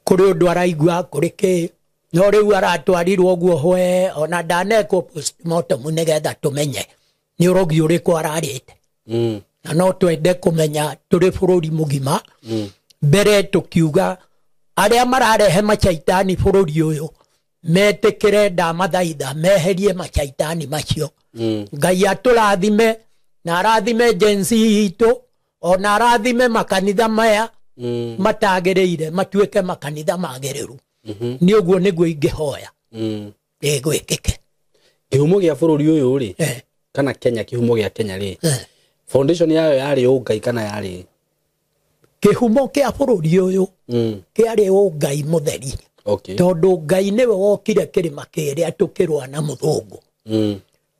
Kũrĩ ũndũ araigua, kũrĩ kĩ. No rĩu aratwarirwo ũguo hwe, ona ndanekwo postmortem nĩgetha tũmenye nĩ ũrogi ũrĩkũ ararĩte. Na no twende kũmenya tũrĩ bũrũri mũgima. Mbere tũkiuga arĩa mararehe macaitani bũrũri ũyũ metĩkĩre ndamathaitha meherie macaitani macio. Ngai atũrathime na arathime Gen Z itũ, ona arathime makanitha maya matagĩrĩire matuĩke makanitha magĩrĩru. Nĩ ũguo nĩguo ingĩhoya. Ĩgwĩkĩke. Kĩhumo gĩa bũrũri ũyũ rĩ, kana Kenya, kĩhumo gĩa Kenya rĩ, foundation yayo yarĩ ũngai kana yarĩ? Kĩhumo kĩa bũrũri ũyũ kĩarĩ ũngai mũtheri. Tondũ Ngai nĩwe wokire kĩrĩma kĩrĩa tũkĩrũa na mũthũngũ.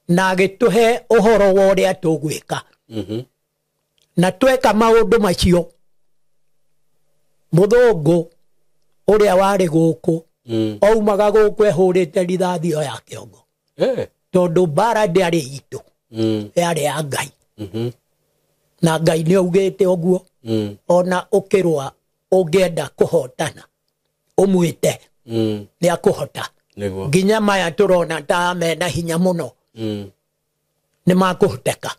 Na agĩtũhe ũhoro wa ũrĩa tũgwĩka. Na tweka maũndũ macio, Mũthũngũ ũrĩa warĩ gũkũ aumaga gũkũ ehũrĩte rithathi o ya kĩongo. Tondũ mbara ndĩarĩ itũ, yarĩ ya Ngai. Na Ngai nĩ augĩte ũguo, ona ũkĩrũa ũngĩenda kũhotana ũmwĩte nĩ akũhota. Nginya maya tũrona ta mena hinya mũno nĩ makũhoteka.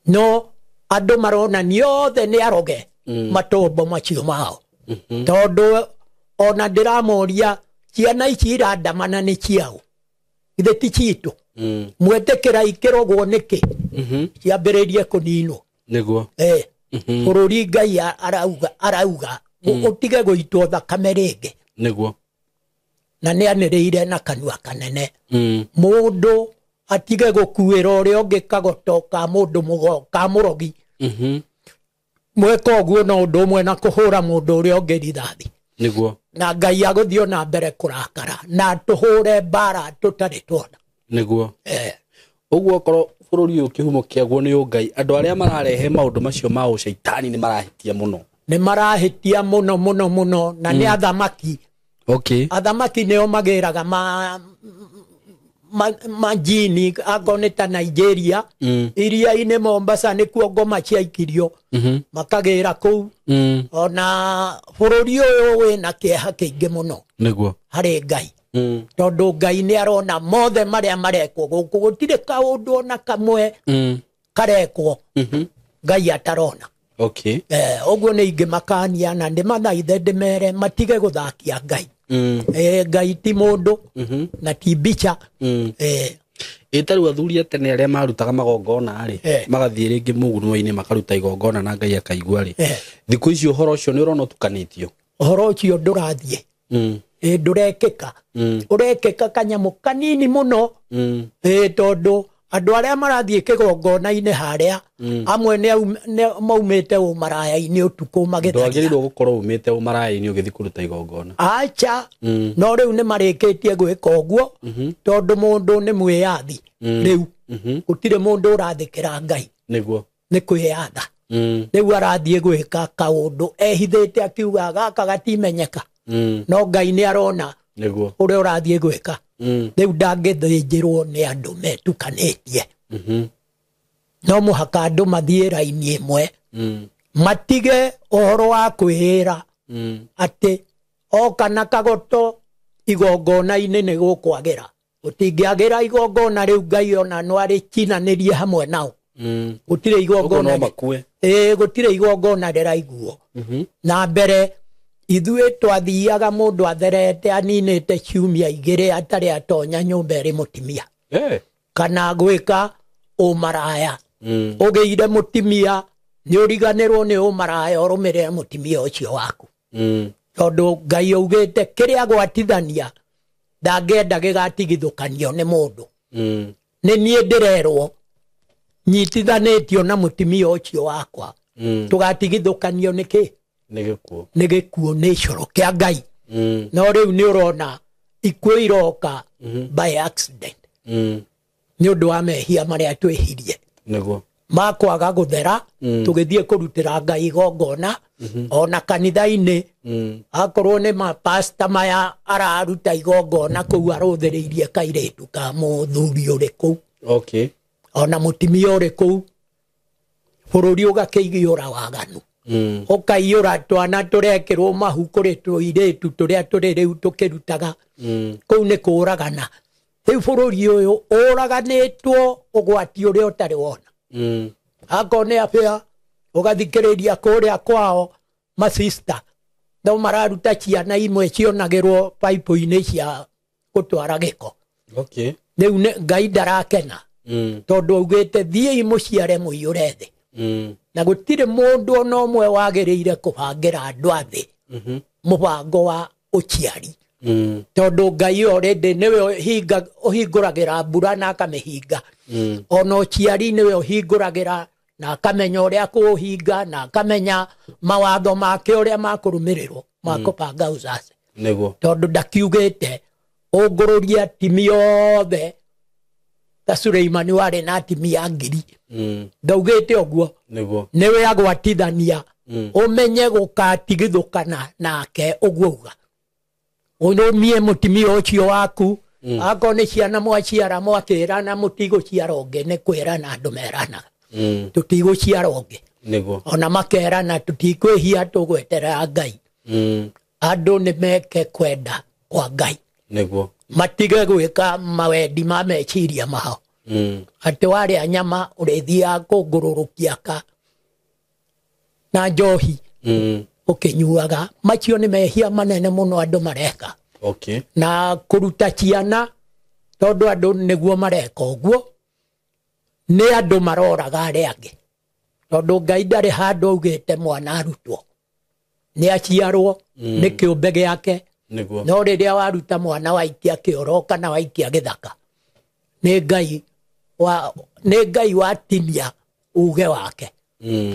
No andũ marona nĩ othe nĩ aroge matombo macio mao. Tondũ ona ndĩramoria ciana ici irandamana nĩ ciao, ithe ti citũ. Mwetĩkĩra ikĩrogwo nĩkĩ? Ciambĩrĩrie kũninwo. Nĩguo. Bũrũri Ngai arauga ũtige gũitwo thakame rĩngĩ. Nĩguo. Na nĩ anĩrĩire na kanua kanene. Mũndũ atige gũkuĩra ũrĩa ũngĩ kagoto ka mũndũ ka mũrogi. Mweka ũguo no ũndũ ũmwe na kũhũra mũndũ ũrĩa ũngĩ rithathi. Nĩguo. Na Ngai agũthiĩ na mbere kũrakara na tũhũre mbara tũtarĩ tuona. Nĩguo. Ũguo okorwo bũrũri ũyũ kĩhumo kĩaguo nĩ ũngai, andũ arĩa mararehe maũndũ macio ma ũcaitani nĩ marahĩtia mũno. Nĩ marahĩtia mũno mũno mũno, na nĩ athamaki. Athamaki nĩo magĩraga majini akorwo nĩ ta Nigeria, iria-inĩ Mombasa nĩkuo ngoma ciaikirio, makagĩra kũu. Ona bũrũri ũyũ wĩna kĩeha kĩingĩ mũno. Nĩguo. Harĩ Ngai. Tondũ Ngai nĩ arona mothe marĩa marekwo gũkũ, gũtirĩ kaũndũ ona kamwe karekwo Ngai atarona. Ũguo nĩ ingĩmakania na ndĩmathaithe ndĩmere matige gũthakia Ngai. Ngai ti mũndũ na ti mbica. Ĩtarĩ athuri a tene arĩa marutaga magongona rĩ, magathiĩ rĩngĩ mũguno-inĩ makaruta igongona na Ngai akaigua rĩ. Thikũ ici ũhoro ũcio nĩ ũrona ũtukanĩtio? Ũhoro ũcio ndũrathiĩ. Ndũrekĩka. Ũrekĩka kanyamũ kanini mũno. Tondũ andũ arĩa marathiĩ kĩgongona-inĩ harĩa, amwe nĩ maumĩte ũmaraya-inĩ ũtukũ magĩtharia. Ndwagĩrĩirwo gũkorwo umĩte ũmaraya-inĩ ũgĩthiĩ kũruta igongona. Acha. No rĩu nĩ marĩkĩtie gwĩka ũguo, tondũ mũndũ nĩ mwĩyathi rĩu. Gũtirĩ mũndũ ũrathĩkĩra Ngai. Nĩguo. Nĩ kwĩyatha. Rĩu arathiĩ gwĩka kaũndũ ehithĩte akiuga gaka gatimenyeka. No Ngai nĩ arona Nĩguo. ũrĩa ũrathiĩ gwĩka. Rĩu ndangĩthĩnjĩrwo nĩ andũ metukanĩtie. No mũhaka andũ mathiĩ raini ĩmwe. Matige ũhoro wa kwĩĩra atĩ oka na kagoto igongona-inĩ nĩ gũkwagĩra. Gũtingĩagĩra igongona rĩu Ngai ona no arĩcinanĩrie hamwe nao. Gũtirĩ igongona. No makue. Gũtirĩ igongona rĩraiguo. Na mbere ithuĩ twathiaga mũndũ atherete aninĩte ciumia igĩrĩ atarĩ atonya nyũmba ĩrĩ mũtimia. Kana gwĩka ũmaraya. Ũgĩire mũtimia nĩ ũriganĩrwo nĩ ũmaraya ũrũmĩrĩre mũtimia ũcio waku. Tondũ Ngai augĩte kĩrĩa gwatithania ndangĩenda gĩgatigithũkanio nĩ mũndũ. Nĩ niĩ ndĩrerwo nyitithanĩtio na mũtimia ũcio wakwa. Tũgatigithũkanio nĩkĩ? Nĩ gĩkuũ. Nĩ gĩkuũ, nĩ icoro kĩa Ngai. No rĩu nĩ ũrona ikuũ iroka by accident. Nĩ ũndũ wa mehia marĩa twĩhirie. Nĩguo. Makwaga gũthera, tũgĩthiĩ kũrutĩra Ngai igongona, ona kanitha-inĩ, akorwo nĩ mapasta maya araruta igongona kũu arũthĩrĩirie kairĩtu ka mũthuri ũrĩ kũu. Ona mũtimia ũrĩ kũu. Bũrũri ũgakĩiyũra waganu. Ũkaiyũra twana tũrekĩrwo mahu kũrĩ tũirĩtu tũrĩa tũrĩ rĩu tũkĩrutaga. Kũu nĩ kũũragana. Rĩu bũrũri ũyũ ũraganĩtwo ũgwati ũrĩa ũtarĩ wona. Akorwo nĩ abĩa ũgathikĩrĩria kũrĩa kwao masista no mararuta ciana imwe cionagĩrwo pipe-inĩ cia gũtwara gĩko. Rĩu Ngai ndarakena. Tondũ augĩte thiĩi mũciare mũiyũre thĩ. Na gũtirĩ mũndũ ona ũmwe wagĩrĩire kũbangĩra andũ a thĩ mũbango wa ũciari. Tondũ Ngai already nĩwe ũhingũragĩra mbura na akamĩhinga. Ona ũciari nĩwe ũhingũragĩra na akamenya ũrĩa kũũhinga na akamenya mawatho make ũrĩa makũrũmĩrĩrwo ma kũbanga uzazi. Nĩguo. Tondũ ndakiugĩte ũngũrũrie atimia othe ta Suleimani warĩ na atimia 1000. Ndaugĩte ũguo. Nĩguo. Nĩwe agwatithania Ũmenye gũkatigithũkana nake ũguo uga. Ũrũmie mũtumia ũcio waku. Akorwo nĩ ciana mwaciara mwakĩrana mũtigũciara ũngĩ, nĩ kwĩrana andũ meranaga. Tũtigũciara ũngĩ. Nĩguo. Ona makerana tũtikwĩhia tũgweterera Ngai. Andũ nĩ meke kwenda kwa Ngai. Nĩguo. Matige gwĩka mawendi ma meciria mao. Atĩ warĩa nyama ũrĩthiaga kũngũrũrũkia ka na njohi ũkĩnyuaga. Macio nĩ mehia manene mũno andũ mareka. Okay. Na kũruta ciana tondũ andũ nĩguo mareka ũguo, nĩ andũ maroraga arĩa angĩ. Tondũ Ngai ndarĩ handũ augĩte mwana arutwo. Nĩ aciarwo, nĩ kĩũmbe gĩake. Nĩguo. No rĩrĩa waruta mwana waikia kĩoro kana waikia gĩthaka, nĩ Ngai watinia uge wake.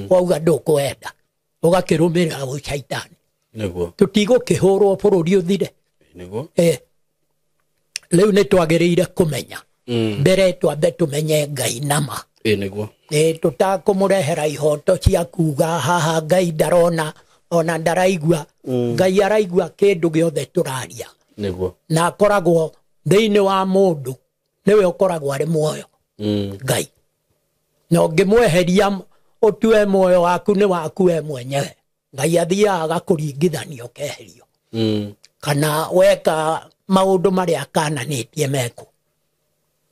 Wauga ndũkwenda, ũgakĩrũmĩrĩra ũcaitani. Nĩguo. Tũtigũkĩhũrwo bũrũri ũthire. Nĩguo. Rĩu nĩ twagĩrĩire kũmenya. Mbere twambe tũmenye Ngai nama. Nĩguo. Tũtakũmũrehera ihoto cia kuga haha Ngai ndarona ona ndaraigua. Ngai araigua kĩndũ gĩothe tũraria. Nĩguo. Na akoragwo thĩinĩ wa mũndũ, nĩwe ũkoragwo arĩ muoyo. Ngai. Na ũngĩmweheria ũtue muoyo waku nĩ waku we mwenyewe, Ngai athiaga agakũringithania ũkeherio. Kana weka maũndũ marĩa akananĩtie mekwo,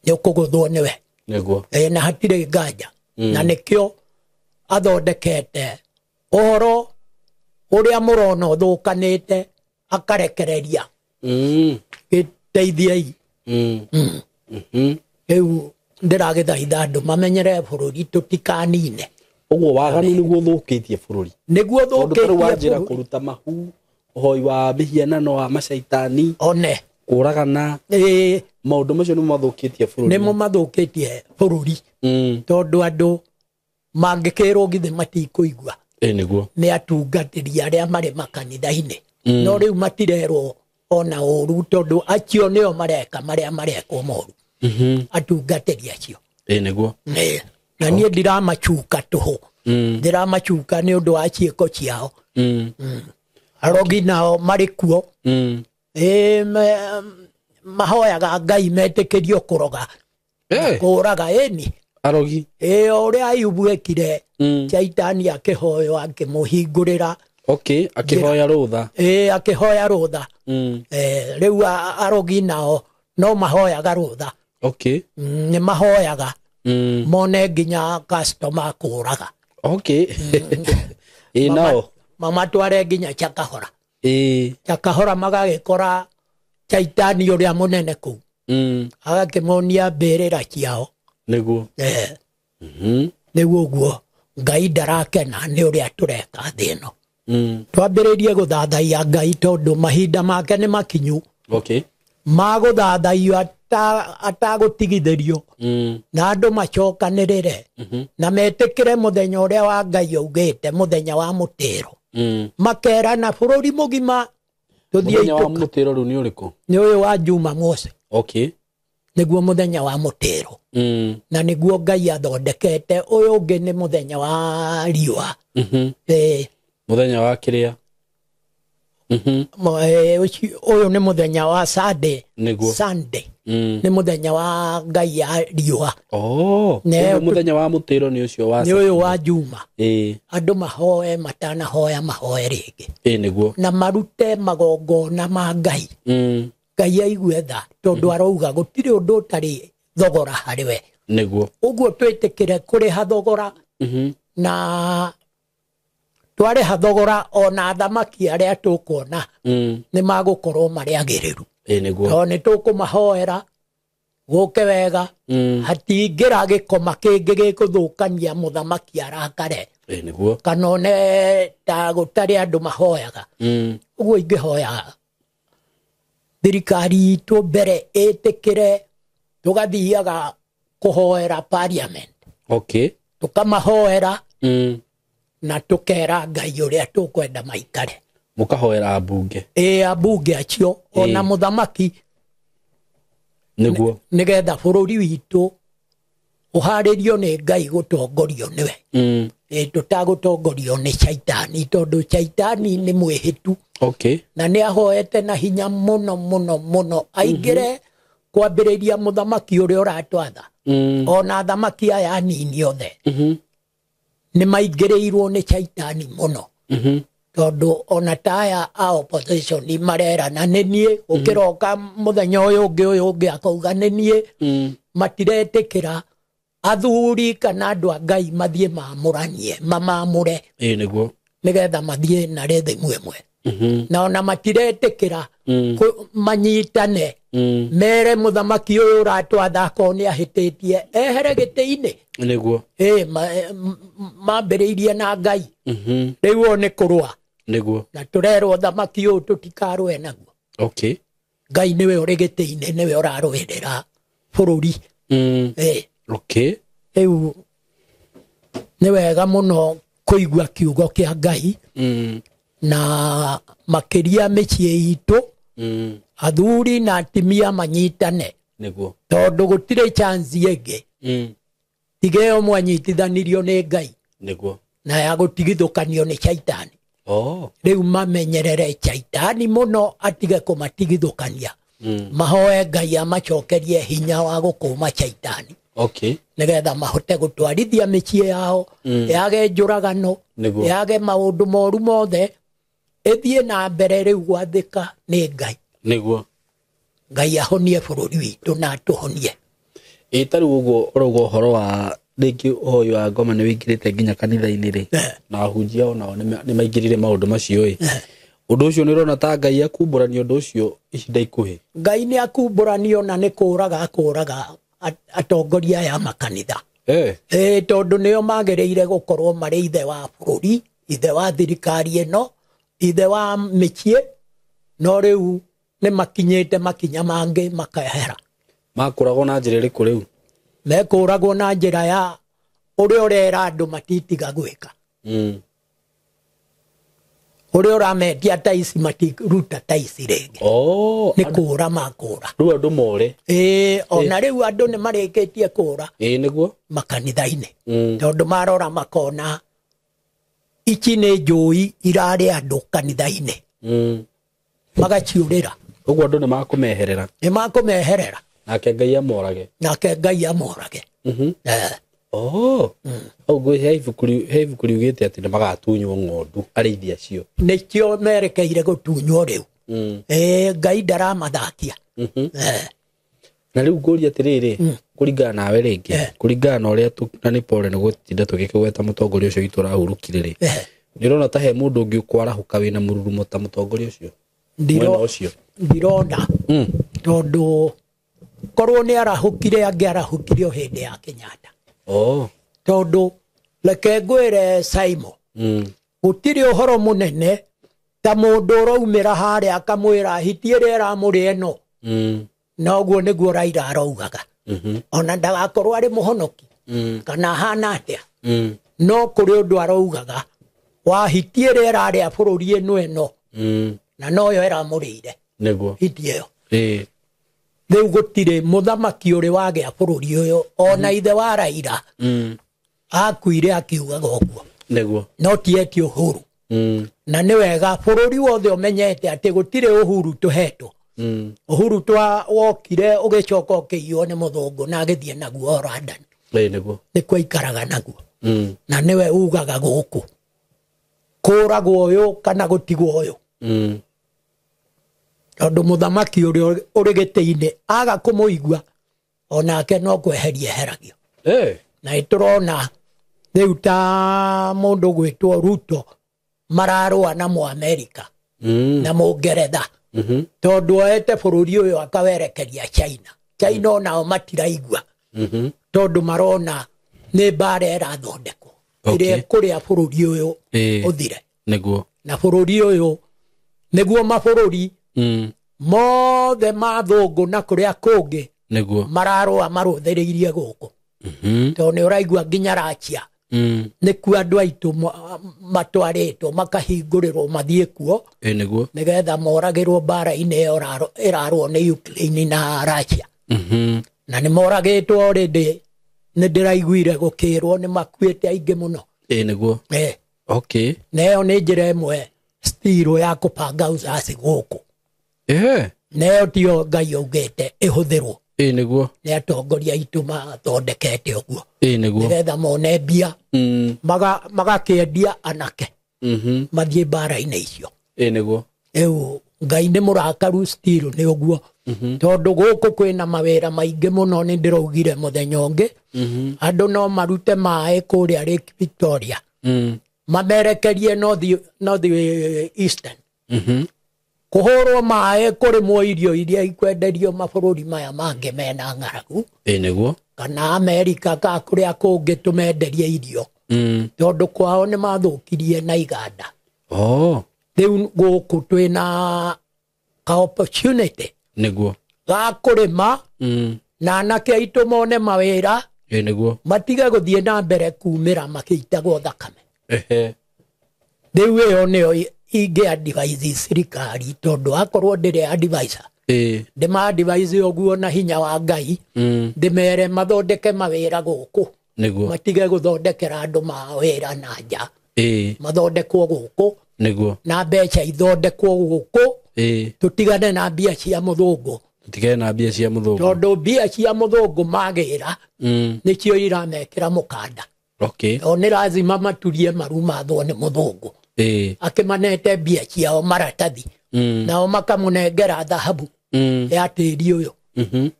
nĩ ũkũgũthwo nĩwe. Nĩguo. Na hatirĩ nganja. Na nĩkĩo athondekete ũhoro ũrĩa mũrona ũthũkanĩte akarekereria. Gĩteithiei. Rĩu ndĩragĩthaitha andũ mamenyere bũrũri tũtikanine. Ũguo waganu nĩguo ũthũkĩtie bũrũri. Nĩguo Tondũ tarĩu ũthũkĩtie wanjĩra bũrũri. kũruta mahu, ũhoi wa mĩhianano wa macaitani, One. kũragana, maũndũ macio nĩmo mathũkĩtie bũrũri. Nĩmo mathũkĩtie bũrũri. Tondũ andũ mangĩkĩrwo githĩ matikũigua. Nĩguo. Nĩ atungatĩri arĩa marĩ makanitha-inĩ. No rĩu matirerwo ona ũru tondũ acio nĩo mareka marĩa marekwo moru. Atungatĩri acio. Nĩguo. Na niĩ ndiramacuka tũhũ. Ndiramacuka nĩ ũndũ wa ciĩko ciao. Arogi nao marĩ kuo. Mahoyaga Ngai metĩkĩrio kũroga. Kũraga ĩni. Arogi. O ũrĩa Ayubu ekire, Shaitani akĩhoywo akĩmũhingũrĩra. Okay, akĩhoya rũtha. Akĩhoya rũtha. Rĩu arogi nao no mahoyaga rũtha. Okay. Nĩ mahoyaga. Mone nginya customer kũraga. Okay. Nao. Mamatware nginya Chakahora. Chakahora magagĩkora Shaitani ũrĩa mũnene kũu. Agakĩmonia mbĩrĩra ciao. Nĩguo. Nĩguo ũguo Ngai ndarakena nĩ ũrĩa tũreka thĩ ĩno. Twambĩrĩrie gũthathaiya Ngai tondũ mahinda make nĩ makinyu. Okay. Ma gũthathaiyo atagũtigithĩrio. Na andũ macokanĩrĩre. Na metĩkĩre mũthenya ũrĩa wa Ngai augĩte, mũthenya wa mũtĩro. Makerana bũrũri mũgima tũthiĩ Mũthenya wa itũka. mũtĩro rĩu nĩ ũrĩkũ? Nĩ ũyũ wa Jumamosi. Okay. Nĩguo mũthenya wa mũtĩro. Na nĩguo Ngai athondekete. Ũyũ ũngĩ nĩ mũthenya wa riũa. Mũthenya wa kĩrĩa? Ũyũ nĩ mũthenya wa Sunday. Nĩguo. Sunday. Nĩ mũthenya wa Ngai ya riũa. Ũyũ mũthenya wa mũtĩro nĩ ũcio wa Nĩ ũyũ wa Juma. Andũ mahoe matanahoya mahoe rĩngĩ. Nĩguo. Na marute magongona ma Ngai. Ngai aigue tha tondũ arauga gũtirĩ ũndũ ũtarĩ thogora harĩ we. Nĩguo. Ũguo twĩtĩkĩre kũrĩha thogora. Na twarĩha thogora ona athamaki arĩa tũkuona nĩ magũkorwo marĩ agĩrĩru. Nĩguo. Tondũ nĩ tũkũmahoera gũke wega. Hatingĩra gĩkoma kĩngĩ gĩkũthũkania mũthamaki arakare. Nĩguo. Kana one ta gũtarĩ andũ mahoyaga. Ũguo ingĩhoya thirikari itũ mbere ĩtĩkĩre tũgathiaga kũhoera parliament. Okay. Tũkamahoera. Na tũkera Ngai ũrĩa tũkwenda maikare. Mũkahoera ambunge. Ambunge acio ona mũthamaki. Nĩguo. Nĩgetha bũrũri witũ Ũharĩrio nĩ Ngai gũtongorio nĩwe. Tũtagũtongorio nĩ caitani tondũ caitani nĩ mwĩhĩtu. Na nĩ ahoete na hinya mũno mũno mũno aingĩre kwambĩrĩria mũthamaki ũrĩa ũratwatha. Ona athamaki aya anini othe nĩ maingĩrĩirwo nĩ caitani mũno. Tondũ ona ta aya a opposition marerana nĩ niĩ ũkĩroka mũthenya ũyũ ũngĩ akauga nĩ niĩ. Matiretĩkĩra athuri kana andũ a Ngai mathiĩ mamũranie mamamũre. Nĩguo. Nĩgetha mathiĩ na rhythm ĩmwe. Na ona matiretĩkĩra manyitane mere mũthamaki ũyũ ũratwatha akorwo nĩ ahĩtĩtie ehere gĩtĩ-inĩ. Nĩguo. Mambĩrĩirie na Ngai. Rĩu ũyũ nĩ kũrũa. Nĩguo. Na tũrerwo thamaki ũyũ tũtikarũe naguo. Ngai nĩwe ũrĩ gĩtĩ-inĩ nĩwe ũrarũĩrĩra bũrũri. Rĩu nĩ wega mũno kũigua kiugo kĩa Ngai. Na makĩria mĩciĩ itũ. Athuri na atumia manyitane. Nĩguo. Tondũ gũtirĩ chance ĩngĩ. Tiga ĩyo mwanyitithanirio nĩ Ngai. Nĩguo. Na ya gũtigithũkanio nĩ caitani. Rĩu mamenyerere caitani mũno atige kũmatigithũkania. Mahoe Ngai amacokerie hinya wa gũkũma caitani. Nĩgetha mahote gũtwarithia mĩciĩ yao, yage njũragano, yage maũndũ moru mothe, ĩthiĩ na mbere rĩu gwathĩka nĩ Ngai. Nĩguo. Ngai ahonie bũrũri witũ na atũhonie. Ta rĩu ũguo ũrauga ũhoro wa rĩngĩ ũhoi wa ngoma nĩ wĩingĩrĩte nginya kanitha-inĩ rĩ, na ahunjia onao nĩ maingĩrire maũndũ macio ĩ. Ũndũ ũcio nĩ ũrona ta Ngai akumbũrania ũndũ ũcio ihinda ikuhĩ? Ngai nĩ akumbũranio na nĩ kũraga akũraga atongoria aya makanitha. Tondũ nĩo magĩrĩire gũkorwo marĩ ithe wa bũrũri, ithe wa thirikari ĩno, ithe wa mĩciĩ, no rĩu nĩ makinyĩte makinya mangĩ makehera. Makũragwo na njĩra ĩrĩkũ rĩu? Mekũragwo na njĩra ya ũrĩa ũrera andũ matitiga gwĩka. Ũrĩa ũramendia ta ici matiruta ta ici rĩngĩ. Nĩ kũra makũra. Rĩu andũ more. Ona rĩu andũ nĩ marĩkĩtie kũra. Nĩguo. Makanitha-inĩ. Tondũ marora makona ici nĩ njũi irarĩa andũ kanitha-inĩ. Magaciũrĩra. Ũguo andũ nĩ makũmeherera. Nĩ makũmeherera. Nake Ngai amorage. Nake Ngai amorage. Ũguo he ibuku riugĩte atĩ nĩ magatunywo ng'ondu arĩithi acio. Nĩkĩo merekeire gũtunywo rĩu. Ngai ndaramathakia. Na rĩu ngũria atĩrĩrĩ, kũringana nawe rĩngĩ, kũringana na ũrĩa na nĩ pole nĩ gũtinda tũgĩkĩgweta mũtongoria ũcio witũ ũrahurũkire rĩ. Nĩ ũrona ta he mũndũ ũngĩ ũkwarahũka wĩna mũrurumo ta mũtongoria ũcio? Mwena ũcio. Ndirona. Tondũ korwo nĩ arahũkire angĩarahũkire o hĩndĩ ya Kenyatta. Tondũ reke ngwĩre Simon, gũtirĩ ũhoro mũnene ta mũndũ ũraumĩra harĩa akamwĩra hiti ĩrĩa ĩramũrĩa ĩno. Na ũguo nĩguo Raila araugaga. Ona ndagakorwo arĩ mũhonoki kana ahana atĩa. No kũrĩ ũndũ araugaga wa hiti ĩrĩa ĩrarĩa bũrũri ĩno ĩno. Na noyo ĩramũrĩire. Nĩguo. Hiti ĩyo. Rĩu gũtirĩ mũthamaki ũrĩ wagĩa bũrũri ũyũ ona ithe wa Raila akuire akiugaga ũguo. Nĩguo. No ti eti Uhuru. Na nĩ wega bũrũri wothe ũmenyete atĩ gũtirĩ Uhuru tũhetwo. Uhuru twa wokire ũgĩcoka ũkĩiywo nĩ mũthũngũ na agĩthiĩ naguo London. Nĩguo. Nĩkuo aikaraga naguo. Na nĩwe ugaga gũkũ kũragwo ũyũ kana gũtigwo ũyũ. Tondũ mũthamaki ũrĩa ũrĩ gĩtĩ-inĩ aga kũmũigua onake no kweheria eheragio. Na nĩtũrona rĩu ta mũndũ gwĩtwo Ruto mararũa na Mũamerika na Mũngeretha. Tondũ oete bũrũri ũyũ akawerekeria China. China onao matiraigua. Tondũ marona nĩ mbara ĩrathondekwo. Ĩrĩa kũrĩa bũrũri ũyũ ũthire. Nĩguo. Na bũrũri ũyũ nĩguo mabũrũri mothe ma thũngũ na kũrĩa kũngĩ Nĩguo. mararũa marũthĩrĩirie gũkũ. Tondũ nĩ ũraigua nginya Russia. Nĩkuo andũ aitũ matwarĩtwo makahingũrĩrwo mathiĩ kuo. Nĩguo. Nĩgetha moragĩrwo mbara-inĩ ĩyo ĩrarũo nĩ Ukraine na Russia. Na nĩ moragĩtwo already Nĩ ndĩraiguire gũkĩrwo nĩ makuĩte aingĩ mũno. Ĩĩ nĩguo. Okay. Na ĩyo nĩ njĩra ĩmwe still ya kũbanga uzazi gũkũ. Na ĩyo tiyo Ngai augĩte ĩhũthĩrwo. Ĩĩ nĩguo. Nĩ atongoria aitũ mathondekete ũguo. Ĩĩ nĩguo. Nĩgetha mone mbia. Magakĩendia anake. Mathiĩ mbara-inĩ icio. Ĩĩ nĩguo. Rĩu Ngai nĩ mũrakaru still nĩ ũguo. Tondũ gũkũ kwĩna mawĩra maingĩ mũno nĩ ndĩraugire mũthenya ũngĩ. Andũ no marute maĩ kũrĩa Lake Victoria. Mamerekerie North Eastern. Kũhũrwo maĩ kũrĩmwo irio iria ikwenderio mabũrũri maya mangĩ mena ng'aragu. Ĩĩ nĩguo. Kana Amerika ka kũrĩa kũngĩ tũmenderie irio. Tondũ kwao nĩ mathũkirie na iganda. Rĩu gũkũ twĩna ka opportunity. Nĩguo. Ga kũrĩma. Na anake aitũ mone mawĩra. Ĩĩ nĩguo. Matige gũthiĩ na mbere kumĩra makĩitagwo thakame. Rĩu ĩyo nĩyo ingĩ advise thirikari tondũ akorwo ndĩrĩ advisor. Ndĩma advise ũguo na hinya wa Ngai. Ndĩmere mathondeke mawĩra gũkũ. Nĩguo. Matige gũthondekera andũ mawĩra na nja. Mathondekwo gũkũ. Nĩguo. Na mbeca ithondekwo gũkũ. Tũtigane na mbia cia mũthũngũ. Tũtigane na mbia cia mũthũngũ. Tondũ mbia cia mũthũngũ magĩra nĩcio iramekĩra mũkanda. Okay. O nĩ lazima maturie maru mathwo nĩ mũthũngũ. Akĩmanete mbia ciao maratathi. Nao makamũnengera thahabu ya tĩri ũyũ.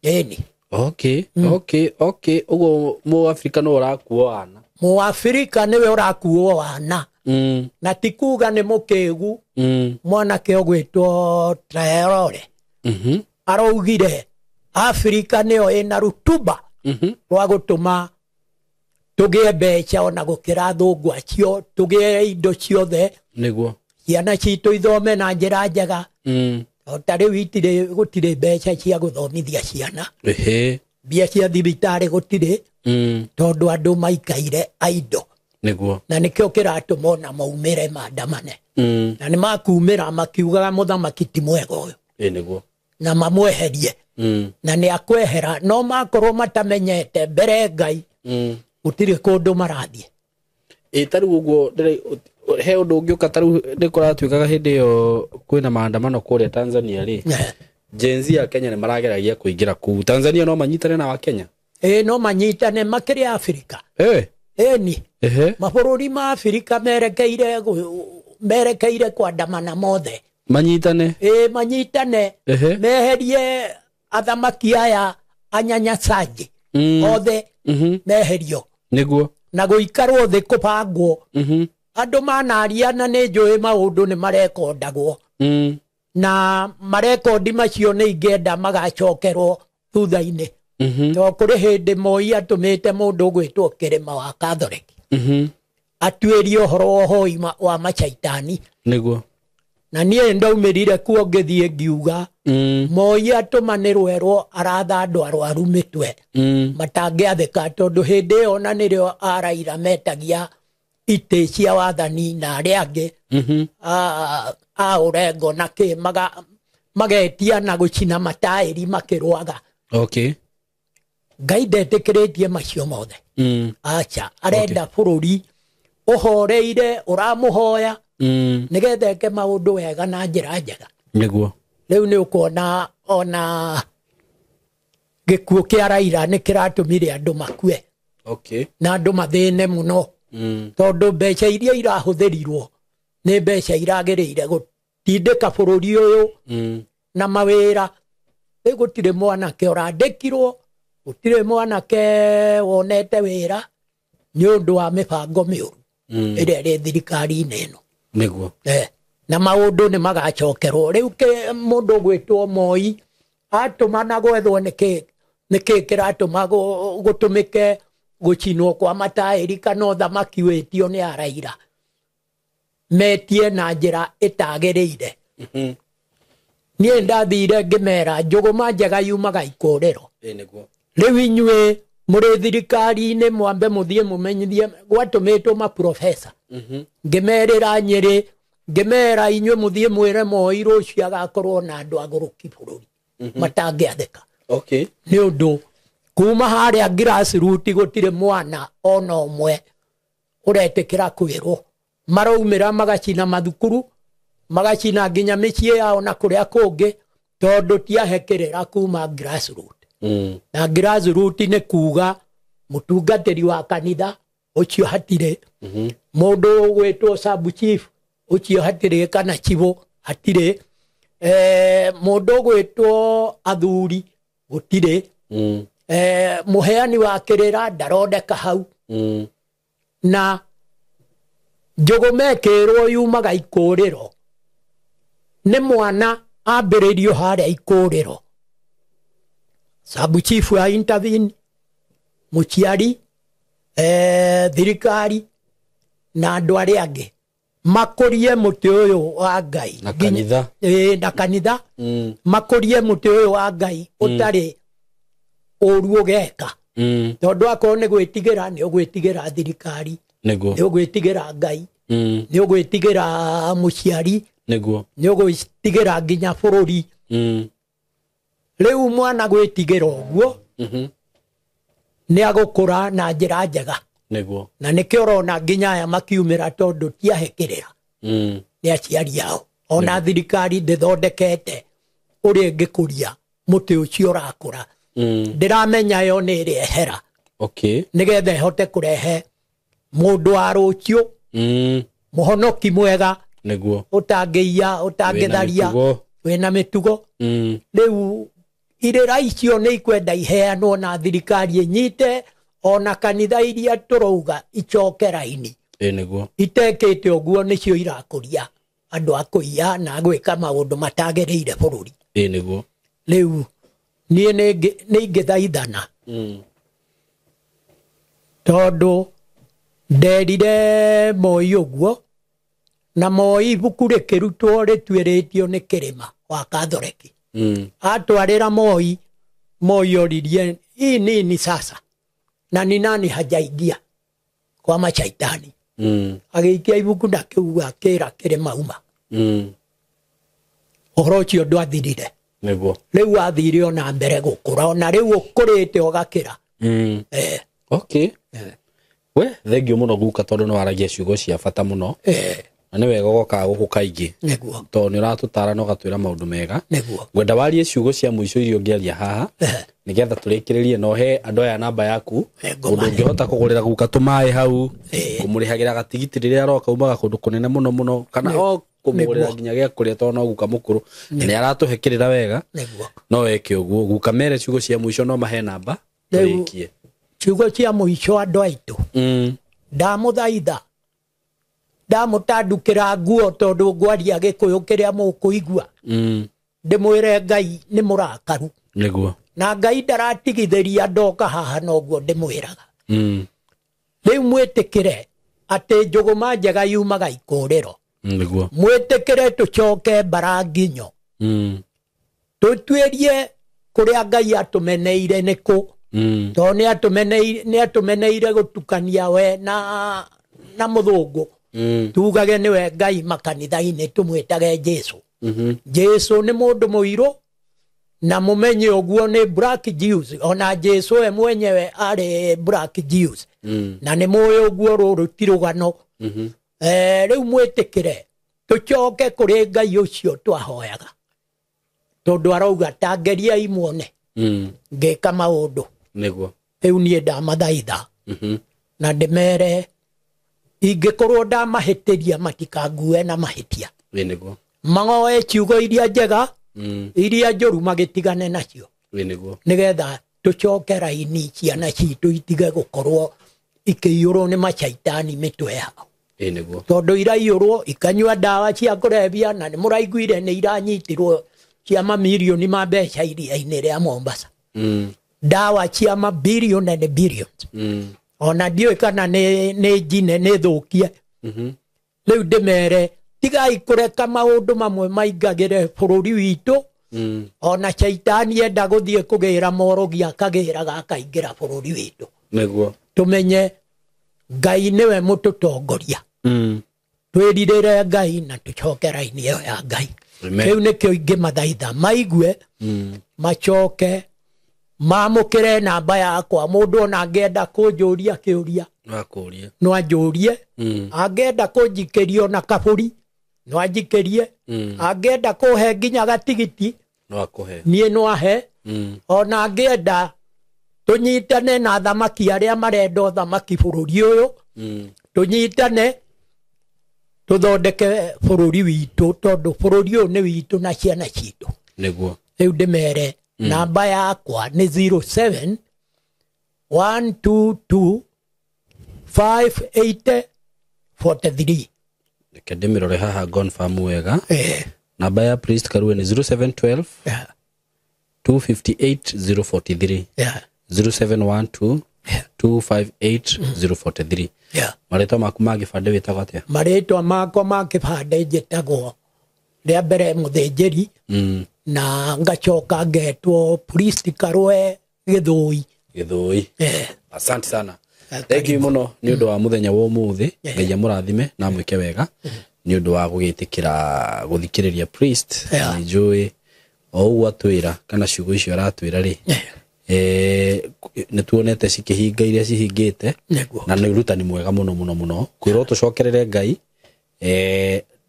Ĩni. Okay, okay, okay. Ũguo Mũafrika nĩwe ũrakuo wana. Mũafrika nĩwe ũrakuo wana. Na ti kuga nĩ mũkĩgu. Mwanake ũgwĩtwo Traore. Araugire Afrika nĩyo ĩna rutuba rwa gũtũma tũgĩe mbeca ona gũkĩra athũngũ acio, tũgĩe indo ciothe. Nĩguo. Ciana citũ ithome na njĩra njega. O ta rĩu itirĩ, gũtirĩ mbeca cia gũthomithia ciana. Mbia cia thibitarĩ gũtirĩ. Tondũ andũ maikaire aindo. Nĩguo. Na nĩkĩo kĩratũma ona maumĩre maandamane. Na nĩ makumĩra makiugaga mũthamaki ti mwega ũyũ. Ĩĩ nĩguo. Na mamweherie. Na nĩ akwehera no makorwo matamenyete mbere Ngai. Gũtirĩ kũndũ marathiĩ. Ĩ ta rĩu ũguo he ũndũ ũngĩũka ta rĩu nĩ kũratuĩkaga hĩndĩ ĩyo kwĩna maandamano kũrĩa Tanzania rĩ. Gen Z ya Kenya nĩ marageragia kũingĩra kũu. Tanzania no manyitane na wa Kenya? Ĩ no manyitane makĩria Afrika. Ĩni. Mabũrũri ma Afrika merekeire kwandamana mothe. Manyitane? Ĩ manyitane. Meherie athamaki aya anyanyasaji. Othe meherio. Nĩguo. Na gũikarwo thĩ kũbangwo. Andũ manaria na nĩ njũĩ maũndũ nĩ marekondagwo. Na marekondi macio nĩ ingĩenda magacokerwo thutha-inĩ. To kũrĩ hĩndĩ Moi atũmĩte mũndũ ũgwĩtwo Kĩrĩma wa Catholic. Atuĩrie ũhoro wa ũhoi wa macaitani. Nĩguo. Na niĩ ndaumĩrire kuo ngĩthiĩ ngiuga, Moi atũmanĩrwo erwo aratha andũ arwaru mĩtwe. Matangĩathĩka tondũ hĩndĩ ĩyo na nĩrĩo araira metagia itĩ cia wathani na arĩa angĩ. A ũrengo na kĩ, magetia na gũcina mataĩri makĩrũaga. Okay. Ngai ndetĩkĩrĩtie macio mothe. Acha, arenda bũrũri ũhoreire, ũramũhoya, nĩgetha eke maũndũ wega na njĩra njega. Nĩguo. Rĩu nĩ ũkuona ona gĩkuũ kĩa Raila nĩ kĩratũmire andũ makue. Okay. Na andũ mathĩne mũno. Tondũ mbeca iria irahũthĩrirwo nĩ mbeca iragĩrĩire gũtindĩka bũrũri ũyũ na mawĩra. Rĩu gũtirĩ mwanake ũrandĩkirwo, gũtirĩ mwanake wonete wĩra nĩ ũndũ wa mĩbango mĩũru ĩrĩa ĩrĩ thirikari-inĩ ĩno. Nĩguo. Na maũndũ nĩ magacokerwo. Rĩu mũndũ ũgwĩtwo Moi atũmana gwethwo nĩkĩ kĩratũma gũtũmĩke gũcinwo kwa mataĩri kana ũthamaki wĩtio nĩ Araira metie na njĩra ĩtagĩrĩire. Niĩ ndathire ngĩmera njũgũma njega yumaga ikũrĩro. Nĩguo. Rĩu inyuĩ mũrĩ thirikari-inĩ mwambe mũthiĩ mũmenyithie gwatũmĩtwo maprofesa. Ngĩmerĩra Nyĩrĩ, ngĩmera inyuĩ mũthiĩ mwĩre Moi rũciũ agakorwo na andũ agũrũki bũrũri. Matangĩathĩka. Okay. Nĩ ũndũ Kuma harĩa grassroots gũtirĩ mwana ona ũmwe ũretĩkĩra kwĩrwo. Maraumĩra magacina mathukuru, magacina nginya mĩciĩ yao na kũrĩa kũngĩ, tondũ tiahekĩrĩra kuma grassroots. Na grassroots nĩ kuga mũtungatĩri wa kanitha ũcio hatirĩ, mũndũ ũgwĩtwo sub chief ũcio hatirĩ, kana chibũ hatirĩ, mũndũ ũgwĩtwo athuri gũtirĩ, mũheani wa kĩrĩra ndaroneka hau. Na njũgũma ĩkĩrwo yumaga ikũrĩro, nĩ mwana ambĩrĩirio harĩa ikũrĩro. Sub chief ya intervene, mũciari, thirikari na andũ arĩa angĩ makũrie mũtĩ ũyũ wa Ngai na kanitha. Na kanitha. Makũrie mũtĩ ũyũ wa Ngai ũtarĩ ũru ũgeka. Tondũ akorwo nĩ gwĩtigĩra, nĩ ũgwĩtigĩra thirikari, nĩguo, nĩ ũgwĩtigĩra Ngai, nĩ ũgwĩtigĩra mũciari, nĩguo, nĩ ũgwĩtigĩra nginya bũrũri. Rĩu mwana gwĩtigĩra ũguo nĩ agũkũra na njĩra njega. Nĩguo. Na nĩkĩo ũrona nginya aya makiumĩra tondũ tiahekĩrĩra nĩ aciari ao. Ona thirikari ndĩthondekete ũrĩa ĩngĩkũria mũtĩ ũcio ũrakũra. Ndĩramenya yo nĩ ĩrĩa ehera. Okay. Nĩgetha ĩhote kũrehe mũndũ wa rũciũ, mũhonoki mwega, nĩguo, ũtangĩiya, ũtangĩtharia, wĩna mĩtugo. Rĩu irĩra icio nĩ ikwenda iheanwo na thirikari ĩnyite, ona kanitha iria tũrauga icoke raini. Nĩguo. Itekĩte ũguo nĩcio irakũria andũ a kũiya na gwĩka maũndũ matagĩrĩire bũrũri. Nĩguo. Rĩu niĩ nĩ ingĩthaithana. Tondũ nderire Moi ũguo, na Moi ibuku rĩkĩrutwo rĩtuĩrĩtio nĩ Kĩrĩma wa Katholeki. Atwarĩra Moi, Moi oririe hii nini sasa, na ni nani hajaingia kwa machaitani. Agĩikia ibuku na kĩu akĩra Kĩrĩma uma. Ũhoro ũcio ndwathirire. Nĩguo. Rĩu athire ona mbere gũkũra, ona rĩu ũkũrĩte ũgakĩra. Okay. We thengio mũno guka, tondũ nĩ waragia ciugo cia bata mũno. Na nĩ wega ũgokaga gũkũ kaingĩ. Nĩguo. Tondũ nĩ ũratũtara na ũgatwĩra maũndũ mega. Nĩguo. Ngwenda warie ciugo cia mũico iria ũngĩaria haha, nĩgetha tũrĩkĩrĩrie, na ũhe andũ aya namba yaku, mũndũ ũngĩhota kũgũrĩra guka tũmaĩ hau, kũmũrĩhagĩra gatigiti rĩrĩa aroka umaga kũndũ kũnene mũno mũno, kana o kũmũgũrĩra nginya gĩa kũrĩa tondũ no guka mũkũrũ, na nĩ aratũhe kĩrĩra wega. Nĩguo. No weke ũguo guka, mere ciugo cia mũico, no mahe namba tũrĩkie. Ciugo cia mũico andũ aitũ, ndamũthaitha, ndamũtandukĩra nguo tondũ ngwaria Gĩkũyũ kĩrĩa mũkũigua. Ndĩmwĩre Ngai nĩ mũrakaru. Nĩguo. Na Ngai ndaratigithĩria ndoka haha, noguo ndĩmwĩraga. Rĩu mwĩtĩkĩre atĩ njũgũma njega yumaga ikũrĩro. Nĩguo. Mwĩtĩkĩre tũcoke mbaranginyo. Tũtuĩrie kũrĩa Ngai atũmeneire nĩ kũ. Tondũ nĩ atũmeneire gũtukania we na mũthũngũ. Tugage nĩwe Ngai makanitha-inĩ, tũmwĩtage Jesu. Jesu nĩ mũndũ mũirũ, na mũmenye ũguo nĩ black Jews. Ona Jesu we mwenyewe arĩ black Jews. Na nĩ mũĩ ũguo rũrũ ti rũgano. Rĩu mwĩtĩkĩre tũcoke kũrĩ Ngai ũcio twahoyaga, tondũ arauga ta ngeriai muone ngĩka maũndũ. Nĩguo. Rĩu niĩ ndamathaitha na ndĩmere ingĩkorwo ndamahĩtĩria matikangue na mahĩtia. Nĩguo. Mangoe ciugo iria njega, iria njũru magĩtigane nacio. Nĩguo. Nĩgetha tũcoke raini, ciana citũ itige gũkorwo ikĩiyũrwo nĩ macaitani mĩtwe yao. Nĩguo. Tondũ iraiyũrwo ikanyua ndawa cia kũrebia, na nĩ mũraiguire nĩ iranyitirwo cia mamirioni ma mbeca iria-inĩ rĩa Mombasa. Ndawa cia mabilioni and billions. Ona ndiũĩ kana nĩ njine nĩ thũkie. Rĩu ndĩmere tigai kũreka maũndũ mamwe maingagĩre bũrũri witũ. Ona caitani enda gũthiĩ kũgĩra morogi akagĩraga akaingĩra bũrũri witũ. Nĩguo. Tũmenye Ngai nĩwe mũtũtongoria. Twĩrirĩre Ngai na tũcoke raini ĩyo ya Ngai. Rĩu nĩkĩo ingĩmathaitha maigue, macoke Mamũkĩre namba yakwa, mũndũ ona angĩenda kũnjũria kĩũria no akũrie, no anjũrie. Angĩenda kũnjikĩria ona kabũri no anjikĩrie. Angĩenda kũhe nginya gatigiti no akũhe, niĩ no ahe. Ona angĩenda tũnyitane na athamaki arĩa marenda ũthamaki bũrũri ũyũ, tũnyitane tũthondeke bũrũri witũ, tondũ bũrũri ũyũ nĩ witũ na ciana citũ. Nĩguo. Rĩu ndĩmere namba yakwa nĩ 07 122 58 43. Reke ndĩmĩrore haha confirm wega. Namba ya Priest Karue nĩ 0712 258 043. 0712 258 043. Marĩtwa maku ma gĩbandĩ wĩtagwo atĩa? Marĩtwa makwa ma kĩbandĩ njĩtagwo rĩa mbere Mũthĩnjĩri, na ngacoka ngetwo Priest Karue Gĩthũi. Gĩthũi. Asante sana. Thank you mũno nĩ ũndũ wa mũthenya wa ũmũthĩ. Ngai amũrathime na amwĩke wega nĩ ũndũ wa gũgĩtĩkĩra gũthikĩrĩria Priest. Nĩ njũĩ o ũguo atwĩra kana ciugo icio aratwĩra rĩ, nĩ tuonete cikĩhinga iria cihingĩte, na nĩ ũrutani mwega mũno mũno mũno kwĩrwo tũcokerere Ngai.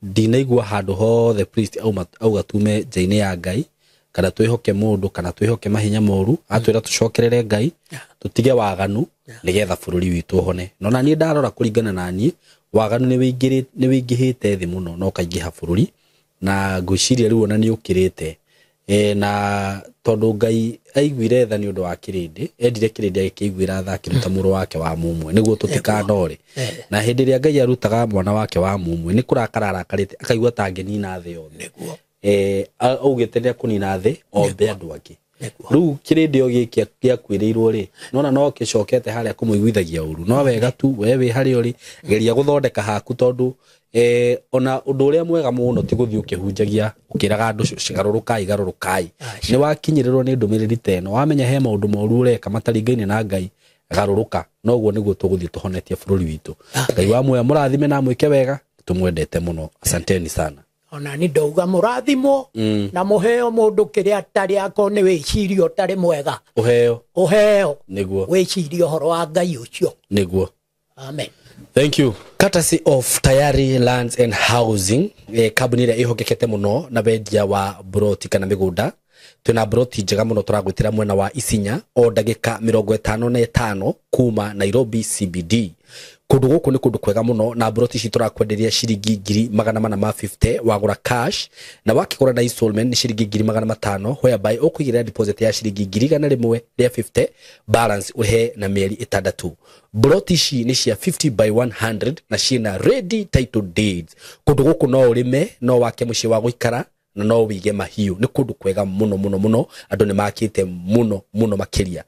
Ndinaigua handũ hothe Priest auga tume nja-inĩ ya Ngai kana twĩhoke mũndũ kana twĩhoke mahinya moru. Atwĩra tũcokerere Ngai, tũtige waganu nĩgetha bũrũri witũ ũhone. No na niĩ ndarora kũringana na niĩ, waganu nĩ wĩingĩhĩte thĩ mũno na ũkaingĩha bũrũri, na ngwĩciria rĩu ona nĩ ũkĩrĩte. Na tondũ Ngai aiguire tha nĩ ũndũ wa kĩrĩndĩ, endire kĩrĩndĩ agĩkĩiguĩra tha akĩruta mũrũ wake wa mũmwe nĩguo tũtikanore. Na hĩndĩ ĩrĩa Ngai arutaga mwana wake wa mũmwe nĩ kũrakara arakarĩte akaigua ta angĩnina thĩ yothe. Augĩte nĩ akũnina thĩ ombe andũ angĩ. Rĩu kĩrĩndĩ o gĩkĩ gĩakuĩrĩirwo rĩ, nona no gĩcokete harĩa kũmũiguithagia ũru. No wega tu we wĩ harĩa ũrĩ, geria gũthondeka haku, tondũ ona ũndũ ũrĩa mwega mũno ti gũthiĩ ũkĩhunjagia ũkĩraga andũ garũrũkai garũrũkai. Nĩ wakinyĩrĩrwo nĩ ndũmĩrĩri ta ĩno, wamenya he maũndũ moru ũreka mataringaine na Ngai, garũrũka. Noguo nĩguo tũgũthiĩ tũhonetie bũrũri witũ. Ngai wa muoyo mũrathime na amwĩke wega, tũmwendete mũno. Asanteni sana. Ona ni ndauga mũrathimwo na mũheo mũndũ kĩrĩa atarĩ, akorwo nĩ wĩcirio ũtarĩ mwega ũheo, ũheo nĩguo wĩcirie ũhoro wa Ngai ũcio, nĩguo. Amen. Thank you. Courtesy of Tayari Lands and Housing, kambuni ĩrĩa ĩhokekete mũno na wendia wa broti kana mĩgũnda. Twĩna broti njega mũno tũragwĩtĩra mwena wa Isinya o ndagĩka 55 kuma Nairobi CBD. Kũndũ gũkũ nĩ kũndũ kwega mũno, na broti ici tũrakwenderia ciringi 450 wagũra cash, na wakĩgũra na installment nĩ ciringi 500, whereby ũkũigĩrĩra deposit ya ciringi 150, balance ũrĩhe na mĩeri 6. Broti ici nĩ cia 50 by 100 na ciĩna ready title deeds. Kũndũ gũkũ no ũrĩme, no wake mũciĩ wa gũikara, na no wĩige mahiũ. Nĩ kũndũ kwega mũno mũno mũno, andũ nĩ makĩte mũno mũno makĩria.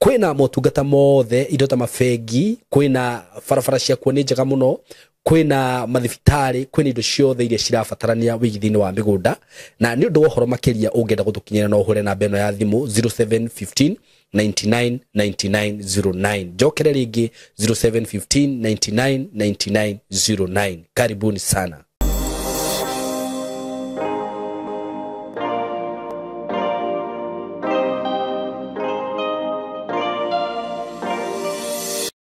Kwĩna motungata mothe, indo ta mabengi, kwĩna barabara ciakuo nĩ njega mũno, kwĩna mathibitarĩ, kwĩna indo ciothe iria cirabatarania wĩigithia-inĩ wa mĩgũnda. Na nĩ ũndũ wa ũhoro makĩria ũngĩenda gũtũkinyĩra no ũhũre namba ĩno ya thimũ 0715 99 99 09. Njokere rĩngĩ 0715 99 99 09. Karibuni sana.